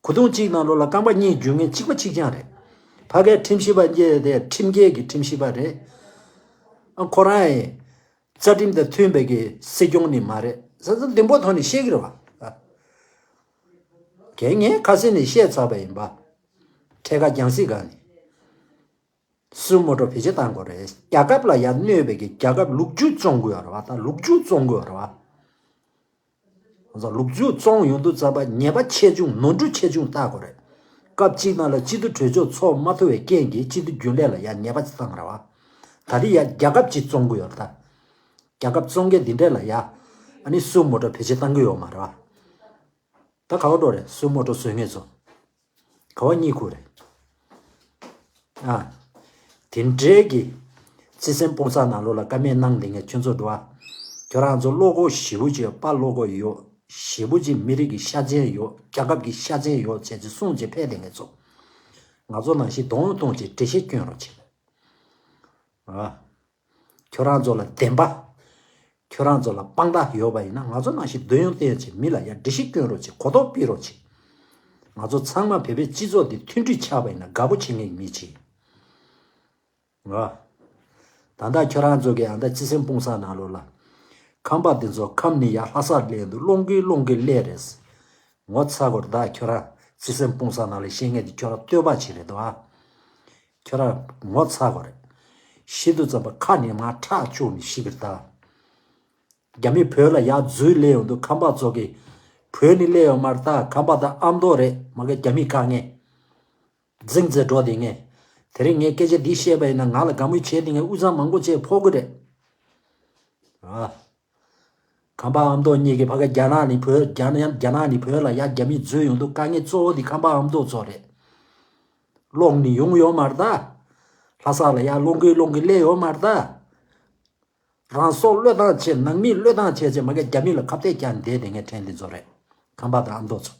གོས་ཐུང་གཅིག་ནང་ལོགས་ལ་རྐང་པ་གཉིས་རྒྱུག་མཁན་གཅིག་པ་གཅིག་རྐྱང་རེད། ཕ་གའི་ཁྲིམས་ཞིབ་པ་གཉིས་དེ་ཁྲིམས་འགལ་གྱི་ཁྲིམས་ཞིབ་པ་རེད། ཨ་ཁོ་རང་ཡི་རྩ་ཁྲིམས་དང་མཐུན་པའི་གི་སྲིད་སྐྱོང་ནི་མ་རེད་ཟེར་ཚོ་བདེན་པོ་ཐོག་ནས་བཤད་གི་རེད་བ། ཨ། གན་ངས་ཁ་སེང་ནས་བཤད་ཚར་བ་ཡིན་པ། འཕྲེད་ཀ་རྒྱང་སྲིད་སྒང་ནས། སུ་མོ་ཊ་བེད་སྤྱོད་བཏང་དགོས་རེད། རྒྱལ་ཁབ་ལ་ཡར་གནོད་པའི་གི་རྒྱལ་ཁབ་ལུག་རྒྱུ་བཙོང་དགོས་ཡོད་རེད་བ། ད་ལུག་རྒྱུ་བཙོང་དགོས་ཡོད་རེད་བ། ང་ཚོ་ལུག་རྒྱུ་བཙོང་ཡོང་དུས་ཙམ་པ་ཉེས་པ་ཆེ་ཆུང་ནོར་འཁྲུལ་ཆེ་ཆུང་བལྟ་དགོས་རེད། སྐབས་གཅིག་ནང་ལ་སྤྱི་འཐུས་གྲོས་ཚོགས་ཚོགས་མ་ཐུབ་པའི་རྐྱེན་གྱིས་སྤྱི་འཐུས་རྒྱུན་ལས་ལ་ཡང་ཉེས་པ་ཅིག་བཏང་རེད་བ། ད་དེ་ཡང་རྒྱལ་ཁབ་ཅིག་བཙོང་གི་ཡོད་རེད་ད། རྒྱལ་ཁབ་བཙོང་མཁན་འདི་འདྲས་ལ་ཡ། ཨ་ནི་སུ་མོ་ཊ་བེད་སྤྱོད་བཏང་གི་ཡོད་མ་རེད་བ། ད་ག་བ་འགྲོ་རེད་སུ་མོ་ཊ་བཟོ་མཁན་ཚོ། ག་བ་གཉིད་ཁུག་རེད། ཨ། དེ་འདྲའི་གི། བརྩེ་སེམས་སྤུངས་ས་ནང་ལོགས་ལ་བཀའ་མོལ་གནང་བསྡད་མཁན་ཁྱོད་ཚོ་འགྲོ་ཨ། ཁྱོད་རང་ཚོ་བློ་ཁོག་ཞེ་པོ་ཅིག་ཡོད་དཔའ་བློ་ཁོག་ཡོད། ཞེ་པོ་ཅིག་མི་རིགས་ཀྱི་ཤ་ཚན་ཡོད་རྒྱལ་ཁབ་ཀྱི་ཤ་ཚན་ཡོད་བྱས་ཅིག་གསུངས་ཅིག་ཕེབས་བསྡད་མཁན་ཚོ། ང་ཚོ་ནང་བཞིན་གདོང་གཏོང་ཅིག་འགྲེལ་བཤད་སྐྱོན་རོགས་བྱེད། ཨ། ཁྱོད་རང་ཚོ་ལ་བདེན་པ། ཁྱོད་རང་ཚོ་ལ་དཔང་རྟགས་ཡོད་པ་ཡིན་ན་ང་ཚོ་ནང་བཞིན་འདོད་ཡོན་བསྟན་ཡོད་ཅིག་མི་ལ་ཡ་འགྲེལ་བཤད་སྐྱོན་རོགས་ཅིག་གོ་རྟོགས་སྤེལ་རོགས་ཅིག་ང་ཚོ་ཚང་མ་བོད་པའི་སྤྱི་ཚོགས་འདི་མཐུན་སྒྲིལ་ཆགས་པ་ཡིན་ན་དགའ་པོ་བྱེད་མཁན་གྱི་མི་ཅིག་ང་། ད་ལྟ་ཁྱོད་རང་ཚོ་གི་ཨ་ད་བརྩེ་སེམས་སྤུངས་ས་ནང་ལོགས་ལ། ཁམས་པ་འདི་ཚོ་ཁམས་ནས་ཡར་ལྷ་སར་སླེབས་འདུག་སློང་གིན་སློང་གིན་སླེབས་རེད། ངོ་ཚ་དགོས་རེད་ད་ཁྱོད་རང་བརྩེ་སེམས་སྤུངས་ས་ནང་ལ་བཤད་མཁན་འདི་ཁྱོད་རང་བསྟོད་པ་བྱེད་རེད་དོ་ཨ། ཁྱོད་རང་ངོ་ཚ་དགོས་རེད། ཤི་དུས་ཙམ་པ་ཁ་ནས་མར་ཁྲག་བཅུག་ནས་ཤི་གི་རེད་ད། རྒྱ་མི་བོད་ལ་ཡར་འཛུལ་སླེབས་ཡོང་དུས་ཁམས་པ་ཚོ་གི། བོད་ནས་སླེབས་ཡོང་མ་རེད་ད་ཁམས་པ་དང་ཨ་མདོ་རེད་མ་གི་རྒྱ་མི་དཀའ་ངལ། འཛིང་རྩེ་འགྲོ་བསྡད་མཁན། དེ་རིང་ངས་སྐད་ཆ་འདི་བཤད་པ་ཡིན་ན་ང་ལ་དགའ་མོས་བྱས་བསྡད་མཁན་དབུས་གཙང་མང་པོ་བྱས་ཕོག་གི་རེད། ཨ། ཁམས་པ་ཨ་མདོ་གཉིས་ཀྱི་ཕ་གི་རྒྱ་ནག་ནས་བོད་རྒྱ་ནག་རྒྱ་ནག་ནས་བོད་ལ་ཡ་རྒྱ་མི་འཛུལ་ཡོང་དུས་དཀའ་ངལ་གཙོ་བོ་འདི་ཁམས་པ་ཨ་མདོ་ཚོ་རེད། སློང་ནི་ཡོང་ཡོད་མ་རེད་ད། ལྷ་ས་ལ་ཡ་སློང་གིན་སློང་གིན་སླེབས་ཡོད་མ་རེད་ད། རང་སྲོག་བློས་བཏང་བྱས་ནང་མི་བློས་བཏང་བྱས་བྱས་མ་གི་རྒྱ་མི་ལ་ཁ་གཏད་བཀྱག་བསྡད་བསྡད་མཁན་ཕྲན་འདི་ཚོ་རེད། ཁམས་པ་དང་ཨ་མདོ་ཚོ།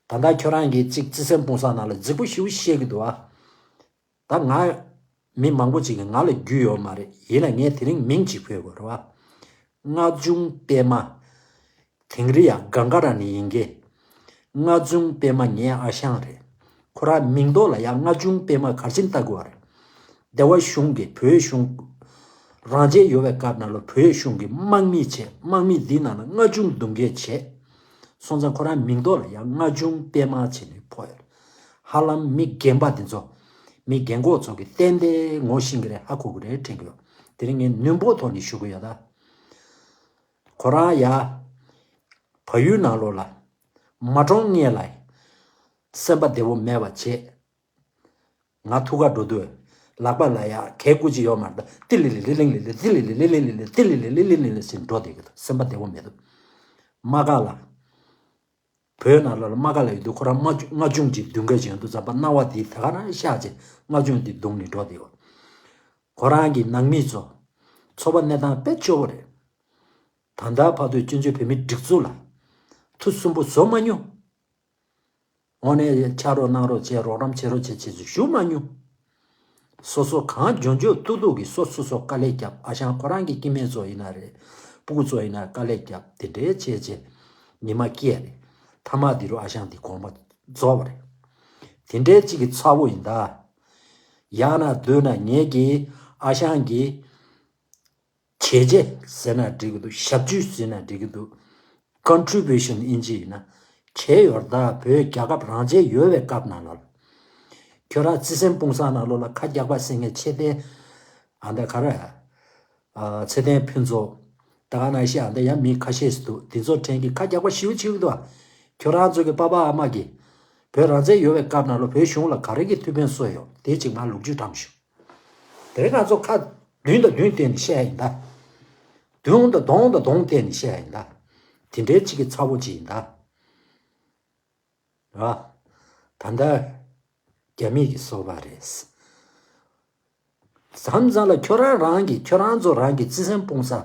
ད་ལྟ་ཁྱོད་རང་གིས་གཅིག་བརྩེ་སེམས་སྤུངས་ས་ནང་ལ་རྫིག་པོ་ཞེ་པོ་བཤད་གི་འདུག་ཨ། ད་ང་། མི་མང་པོ་ཅིག་གིས་ང་ལ་རྒྱུས་ཡོད་མ་རེད་ཡིན་ན་ངས་དེ་རིང་མིང་གཅིག་འབོད་དགོས་རེད་བ། ལྔ་ཆུང་པད་མ། དིང་རི་ཡ་གངས་དཀར་ར་ནས་ཡིན་གི། ལྔ་ཆུང་པད་མ་ངའི་ཨ་ཞང་རེད། ཁོ་རང་མིང་ཐོག་ལ་ཡ་ལྔ་ཆུང་པད་མ་ག་རེ་བྱས་ནས་བཏགས་དགོས་པ་རེད། སྡེ་བ་གཞུང་གིས་བོད་གཞུང་། རང་བཙན་ཡོད་པའི་སྐབས་ནང་ལ་བོད་གཞུང་གིས་དམག་མི་བྱས་དམག་མི་འདིའི་ནང་ལ་ལྔ་ཆུང་བསྡུ་འགེལ་བྱས། སོང་ཙང་ཁོ་རང་མིང་ཐོག་ལ་ཡང་ལྔ་ཆུང་པད་མ་བྱས་ནས་ཕོག་ཡོད། ཧ་ལམ་མི་རྒན་པ་འདི་ཚོ། མི་རྒན་གོག་ཚོ་གིས་ཏན་ཏན་ངོ་ཤེས་ཀྱི་རེད་ཧ་གོ་གི་རེད་དྲན་གྱི་ཡོད། དེ་རིང་ངས་ནུས་པོ་ཐོག་ནས་ཞུ་གི་ཡོད་ད། ཁོ་རང་ཡ། བལ་ཡུལ་ནང་ལོགས་ལ། མ་གྲོངས་སྔོན་ལ། སེམས་པ་བདེ་བོ་མེད་པ་བྱས། ང་ཐུག་ག་འགྲོ་དུས། ལག་པ་ལ་ཡ་གད་སྐུ་ཅིག་ཡོད་མ་རེད་ད། ཏི་ལི་ལི་ལི་ལིང་ལི་ལི་ཏི་ལི་ལི་ལི་ལིང་ལི་ལི་ཏི་ལི་ལི་ལི་ལིང་ལི་ལི་ཟེར་འགྲོ་བསྡད་ཀྱི་འདུག་སེམས་པ་བདེ་བོ་མེད་འདུག་རྨ་ཁ་ལ། བོད་ནང་ལ་རྨ་ཁ་ལ་ཡོད་དུས་ཁོ་རང་རྨ་ཆུ་རྨ་ཆུང་ཅིག་བསྡུ་འགེལ་བྱེད་ཡོང་དུས་ཙམ་པ་སྣང་བ་དེ་ད་ག་རང་ཤར་བྱས་རྨ་ཆུང་དེ་བརྡུངས་ནས་འགྲོ་བསྡད་ཡོད། ཁོ་རང་གི་ནང་མི་ཚོ། འཚོ་བ་གནས་སྟངས་དཔེ་སྐྱོ་བོ་རེད། ད་ལྟ་བར་དུ་བཙན་བྱོལ་བོད་མིའི་སྒྲིག་འཛུགས་ལ། ཐུགས་སུན་པོ་བཟོ་མ་མྱོང་། དངོས་གནས་ཕྱག་རོགས་གནང་རོགས་བྱས་རོགས་རམ་བྱེད་རོགས་བྱེད་བྱེད་ཅེས་ཞུ་མ་མྱོང་། སོ་སོ་གང་འཇོན་འཇོན་ཏུག་ཏུག་གིས་སོ་སོ་སོ་དཀའ་ལས་བརྒྱབ། ཨ་ཞང་ཁོ་རང་གི་སྐྱེ་དམན་ཚོ་ཡིན་ན་རེད། སྤུ་གུ་ཚོ་ཡིན་ན་དཀའ་ལས་བརྒྱབ་དེ་འདྲའི་བྱས་བྱས་ཉི་མ་སྐྱེལ་རེད། མཐའ་མ་དེ་རུ་ཨ་ཞང་དེ་དགོངས་པ་རྫོགས་པ་རེད། དེ་འདྲའི་གཅིག་གི་ཚ་བོ་ཡིན་ད། ཡང་ན་སྡོད་ན་ངེད་ཀྱིས་ཨ་ཞང་གི་བྱས་རྗེས་ཟེར་ན་འགྲིག་གི་འདུག་ཞབས་ཕྱི་ཟེར་ན་འགྲིག་གི་འདུག Contribution ཨིན་ཇི་ཡིན་ན་བྱས་ཡོད་ད། བོད་རྒྱལ་ཁབ་རང་བཙན་ཡོད་པའི་སྐབས་ནང་ལ། ཁྱོད་རང་བརྩེ་སེམས་སྤུངས་ས་ནང་ལོགས་ལ་ཁ་རྒྱག་པ་ཟེར་མཁན་ཆེ་བསྟན་ཨ་འདྲ་ག་རེ། ཨ་ཚེ་བརྟན་ཕུན་ཚོགས། ད་ག་ནང་བཞིན་ཨ་འདྲ་ཡང་མི་ཁ་ཤས་ཤིག་འདུག་དེ་ཚོ་ཕྲན་གྱིས་ཁ་རྒྱག་པ་ཞེ་པོ་བྱེད་ཀྱི་འདུག་ཁྱོད་རང་ཚོ་གི་པ་ཕ་ཨ་མ་གིས་བོད་རང་བཙན་ཡོད་པའི་སྐབས་ནང་ལ་བོད་གཞུང་ལ་ག་རེ་གི་ཐུགས་ཕན་གསོས་ཡོད་དེ་ཅིག་ང་ལོག་རྒྱུས་དྲངས་ཞུ། དེ་རིང་ང་ཚོ་ཁ་བདུན་དང་བདུན་བསྟན་ནས་བཤད་ཡ་ཡིན་ད། བདུན་དང་གདོང་དང་གདོང་བསྟན་ནས་བཤད་ཡ་ཡིན་ད། དེ་འདྲའི་གཅིག་གི་ཚ་བོ་གཅིག་ཡིན་ད། ར། ད་ལྟ་རྒྱ་མི་གི་སོ་པ་རེད། མཚམས་མཚམས་ལ་ཁྱོད་རང་རང་གི་ཁྱོད་རང་ཚོ་རང་གི་བརྩེ་སེམས་སྤུངས་ས།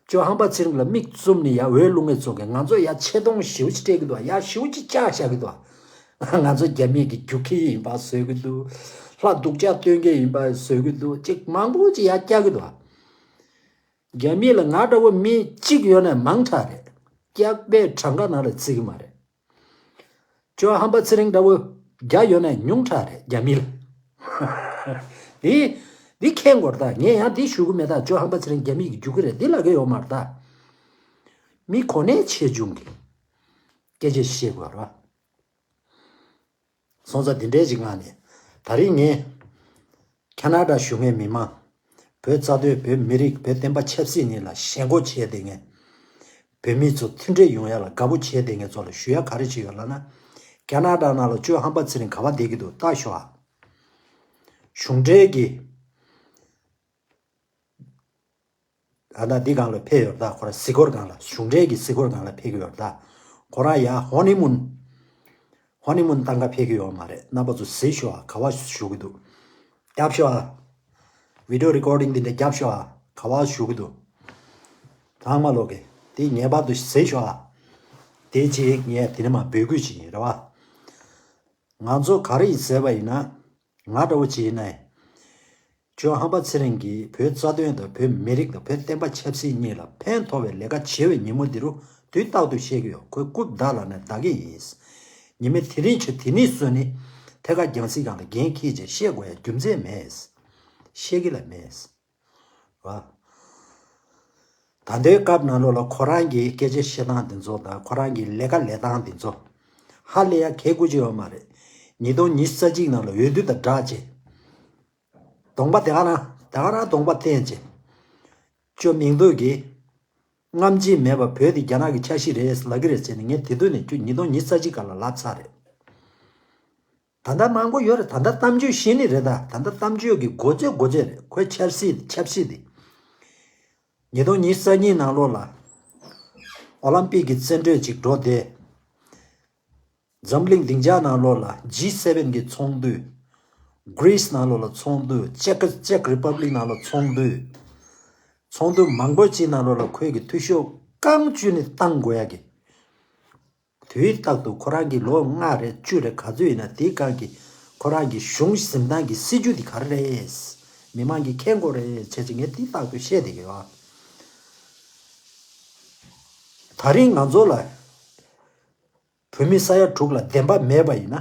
ཅོ་ཧམ་པ་ཚེ་རིང་ལ་མིག་བཙུམ་ནས་ཡ་འོས་བླུག་མཁན་ཚོ་གིས་ང་ཚོ་ཡ་ཆེ་མཐོང་ཞེ་པོ་ཅིག་སྤྲད་གི་འདུག་ཡ་ཞེ་པོ་ཅིག་བཅག་བཞག་གི་འདུག་ང་ཚོ་རྒྱ་མི་གི་རྒྱུག་ཁྱི་ཡིན་པ་བཟོས་གི་འདུག་ལྷ་སྡུག་ཅག་སྟོན་མཁན་ཡིན་པ་བཟོས་གི་འདུག་ཅིག་མང་པོ་ཅིག་ཡ་བཀྱག་གི་འདུག་རྒྱ་མི་ལ་ང་འདྲ་བོ་མི་གཅིག་ཡོད་ན་མང་དྲགས་རེད། སྐྱག་པའི་གྲངས་ཀ་ནང་ལ་བརྩི་གི་མ་རེད། ཅོ་ཧམ་པ་ཚེ་རིང་འདྲ་བོ་བརྒྱ་ཡོད་ན་ཉུང་དྲགས་རེད་རྒྱ་མི་ལ། དེ་ འདི་མཁྱེན་དགོས་རེད་ད། ངས་ཡང་འདི་ཞུ་གི་མེད་ད། ཇོ་ཧམ་པ་ཚེ་རིང་རྒྱ་མི་གིས་རྒྱུག་གི་རེད། འདི་ལབ་ཀྱི་ཡོད་མ་རེད་ད། མི་གོ་གནས་ཆེ་ཆུང་གི་སྐད་ཆ་བཤད་དགོས་རེད། སོང་ཙང་འདི་འདྲའི་ཅིག་ངང་ནས། ད་རིང་ངས་ཁ་ན་ཌ་བཞུགས་མཁན་མི་མང་། བོད་རྩ་དོན། བོད་མི་རིགས། བོད་བསྟན་པ་ཆབ་སྲིད་གཉིས་ལ་ཞེན་ཁོག་བྱས་བསྡད་མཁན། བོད་མི་ཚོ་མཐུན་སྒྲིལ་ཡོང་ཡ་ལ་དགའ་པོ་བྱས་བསྡད་མཁན་ཚོ་ལ་ཞུ་ཡ་ག་རེ་ཅིག་ཡོད་ལབ་ན། ཁ་ན་ཌ་ནང་ལ་ཇོ་ཧམ་པ་ཚེ་རིང་ག་པར་བསྡད་ཀྱི་འདུག་ལྟ་ཤོག་ཨ། གཞུང་འབྲེལ་གྱི། ཨ་ན་འདི་སྒང་ལ་ཕེབས་ཡོད་ད། ཁོ་རང་གཟིགས་སྐོར་སྒང་ལ། གཞུང་འབྲེལ་གྱི་གཟིགས་སྐོར་སྒང་ལ་ཕེབས་ཀྱི་ཡོད་ད། ཁོ་རང་ཡ་ཧོ་ནི་མུན། ཧོ་ནི་མུན་བཏང་ག་ཕེབས་ཀྱི་ཡོད་མ་རེད། རྣམ་པ་ཚོ་གཟིགས་ཤོག་ཨ། ག་པར་བཞུགས་ཀྱི་འདུག་རྒྱབ་ཤོག་ཨ། བི་ཌི་ཡོ་རི་ཀོར་ཌིང་འདི་འདྲ་རྒྱབ་ཤོག་ཨ། ག་པར་བཞུགས་ཀྱི་འདུག་ཚང་མ་ལོག་གི་དེ་ངེས་པར་དུ་གཟིགས་ཤོག་ཨ། དེ་ཅིག་ངས་དེ་ནས་མར་འབོད་སྐུལ་བྱེད་ཀྱི་ཡིན། རེད་བ། ང་ཚོ་ག་རེ་ཡིན་ཟེར་བ་ཡིན་ན། ང་འདྲ་བོ་ཅིག་ཡིན་ན། ཇོ་ཧམ་པ་ཚེ་རིང་གིས་བོད་རྩ་དོན་དང་། བོད་མི་རིགས་དང་། བོད་བསྟན་པ་ཆབ་སྲིད་གཉིས་ལ་ཕན་ཐོགས་པའི་ལས་ཀ་བྱེད་པའི་ཉིན་མོ་འདི་རུ་དུས་རྟག་ཏུ་བཤད་ཀྱི་ཡོད། ཁོས་རྐུབ་བདའ་ལབ་ན་བདའ་གི་ཡིན། ཉི་མ་དེ་རིང་བྱོས་དེ་ནས་བཟུང་ནས་ཐད་ཀར་རྒྱང་སྲིང་སྒང་ལ་འགན་འཁྱེར་བྱས་བཤད་དགོས་ཡ་རྒྱུ་མཚན་མེད། བཤད་ཀྱི་ལ་མེད། བ། ད་ལྟའི་སྐབས་ནང་ལོགས་ལ་ཁོ་རང་གི་སྐད་ཆ་བཤད་སྟངས་འདི་ཚོ་དང་། ཁོ་རང་གི་ལས་ཀ་ལས་སྟངས་འདི་ཚོ་ཧ་ལས་ཡ་གལ་དགོས་ཀྱི་ཡོད་མ་རེད། ཉིས་སྟོང་ཉི་ཤུ་རྩ་གཅིག་ནང་ལ་འོས་བསྡུ་དང་སྦྲགས་བྱས། གདོང་པ་དེ་ག་རང་དེ་ག་རང་གདོང་པ་བསྟན་བྱས། ཅོ་མིང་འདོད་ཀྱི། རྔམ་བརྗིད་མེད་པ་བོད་དེ་རྒྱ་ནག་གི་ཆ་ཤས་རེད་ལབ་ཀྱི་རེད་ཟེར་ནས། ངས་དེ་དུས་ནས་ཁྱོད་ཉིས་སྟོང་ཉི་ཤུ་རྩ་གཅིག་སྒང་ལ་ལབ་ཚར་རེད། ད་ལྟ་མང་པོ་ཡོད་རེད། ད་ལྟ་གཏམ་བརྗོད་བྱེད་ནི་རེད། ད་ད་ལྟ་གཏམ་བརྗོད་ཀྱི་མགོ་རྩོད་མགོ་རྩོད་རེད། ཁོའི་ཆབ་སྲིད་ཆབ་སྲིད་དེ། ཉིས་སྟོང་ཉི་ཤུ་རྩ་གཉིས་ནང་ལོགས་ལ་ཨོ་ལམ་པིག་གི་རྩེད་འགྲན་ཅིག་འགྲོ་སྟེ། འཛམ་གླིང་སྡིངས་ཆ་ནང་ལོགས་ལ་ཇི་སེ་ཝེན་གི་ཚོགས་འདུ། གྷི་རིས་ནང་ལོགས་ལ་ཚོགས་འདུ། ཅེག་ཅེག་རི་པབ་ལིག་ནང་ལ་ཚོགས་འདུ། ཚོགས་འདུ་མང་པོ་ཅིག་ནང་ལོགས་ལ་ཁོས་ཀྱི་འཐུས་ཤོར་རྐང་བཅུ་ནས་བཏང་དགོས་ཡ་གི། དུས་རྟག་ཏུ་ཁོ་རང་གི་ལོ་ལྔ་རེད་བཅུ་རེད་ག་ཚོད་ཡིན་ན། དེའི་སྒང་གི་ཁོ་རང་གི་གཞུང་འཛིན་སྟངས་ཀྱི་སྲིད་ཇུས་དེ་ག་རེ་རེད། མི་མང་གིས་མཁྱེན་དགོས་རེད་བྱས་ཙང་ངས་དེ་རྟག་ཏུ་བཤད་བསྡད་ཀྱི་ཡོད། ད་རིང་ང་ཚོ་ལ་བོད་མི་ས་ཡ་དྲུག་ལ་བདེན་པ་མེད་པ་ཡིན་ན།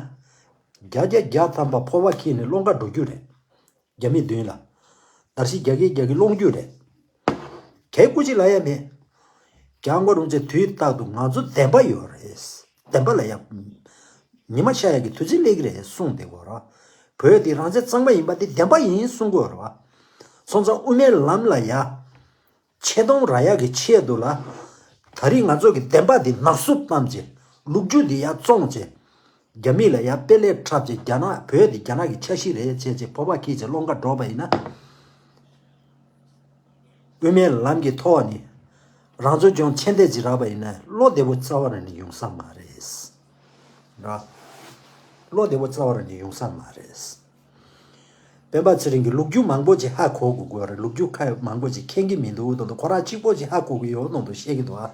བརྒྱ་ཆ་བརྒྱ་ཐམ་པ་ཕོར་པ་འཁྱེར་ནས་སློང་ག་འགྲོ་རྒྱུ་རེད། རྒྱ་མི་མདུན་ལ་འདར་ཤིག་རྒྱག་གི་རྒྱག་གི་སློང་རྒྱུ་རེད། གལ་སྐུ་ཅི་ལ་ཡ་མེད། སྐྱབས་མགོན་རིན་པོ་ཆེ་དུས་རྟག་ཏུ་ང་ཚོ་བདེན་པ་ཡོད་རེད། བདེན་པ་ལ་ཡ་ཉི་མ་ཤར་ཡ་གི་དུས་ཚོད་སླེབས་ཀྱི་རེད་གསུངས་བསྡད་ཀྱི་ཡོད་རེད། བོད་དེ་རང་བཙན་གཙང་མ་ཡིན་པ་དེ་བདེན་པ་ཡིན་གསུང་གི་ཡོད་རེད་བ། སོང་ཙང་དབུ་མའི་ལམ་ལ་ཡ། ཆེ་མཐོང་རག་ཡག་གི་ཆེད་དུ་ལ། ད་རིང་ང་ཚོ་གི་བདེན་པ་འདི་ནག་བསུབ་བཏང་བྱས། ལོ་རྒྱུས་འདི་ཡར་བཙོང་བྱས། རྒྱ་མི་ལ་ཡར་དཔེ་ལེགས་འཁྲབ་བྱས། རྒྱ་ནག་བོད་འདི་རྒྱ་ནག་གི་ཆ་ཤས་རེད་བྱས་བྱས་ཕོར་པ་འཁྱེར་བྱས་སློང་ག་འགྲོ་བ་ཡིན་ན། དབུ་མའི་ལམ་གྱི་ཐོག་ནས་རང་ཚོ་ལྗོངས་མཆན་འདེབས་ཅིག་རག་པ་ཡིན་ན་བློ་བདེ་པོ་རྩ་བ་རང་ནས་ཡོང་ས་མ་རེད། ར། བློ་བདེ་པོ་རྩ་བ་རང་ནས་ཡོང་ས་མ་རེད། སྤེན་པ་ཚེ་རིང་གིས་ལོ་རྒྱུས་མང་པོ་ཅིག་ཧ་གོ་དགོས་དགོས་རེད། ལོ་རྒྱུས་ཁ་མང་པོ་ཅིག་མཁྱེན་གྱི་མི་འདུག་དོན་དུ་ཁོ་རང་གཅིག་པོ་ཅིག་ཧ་གོ་གི་ཡོད་དོན་དུ་བཤད་ཀྱི་འདུག་ཨ།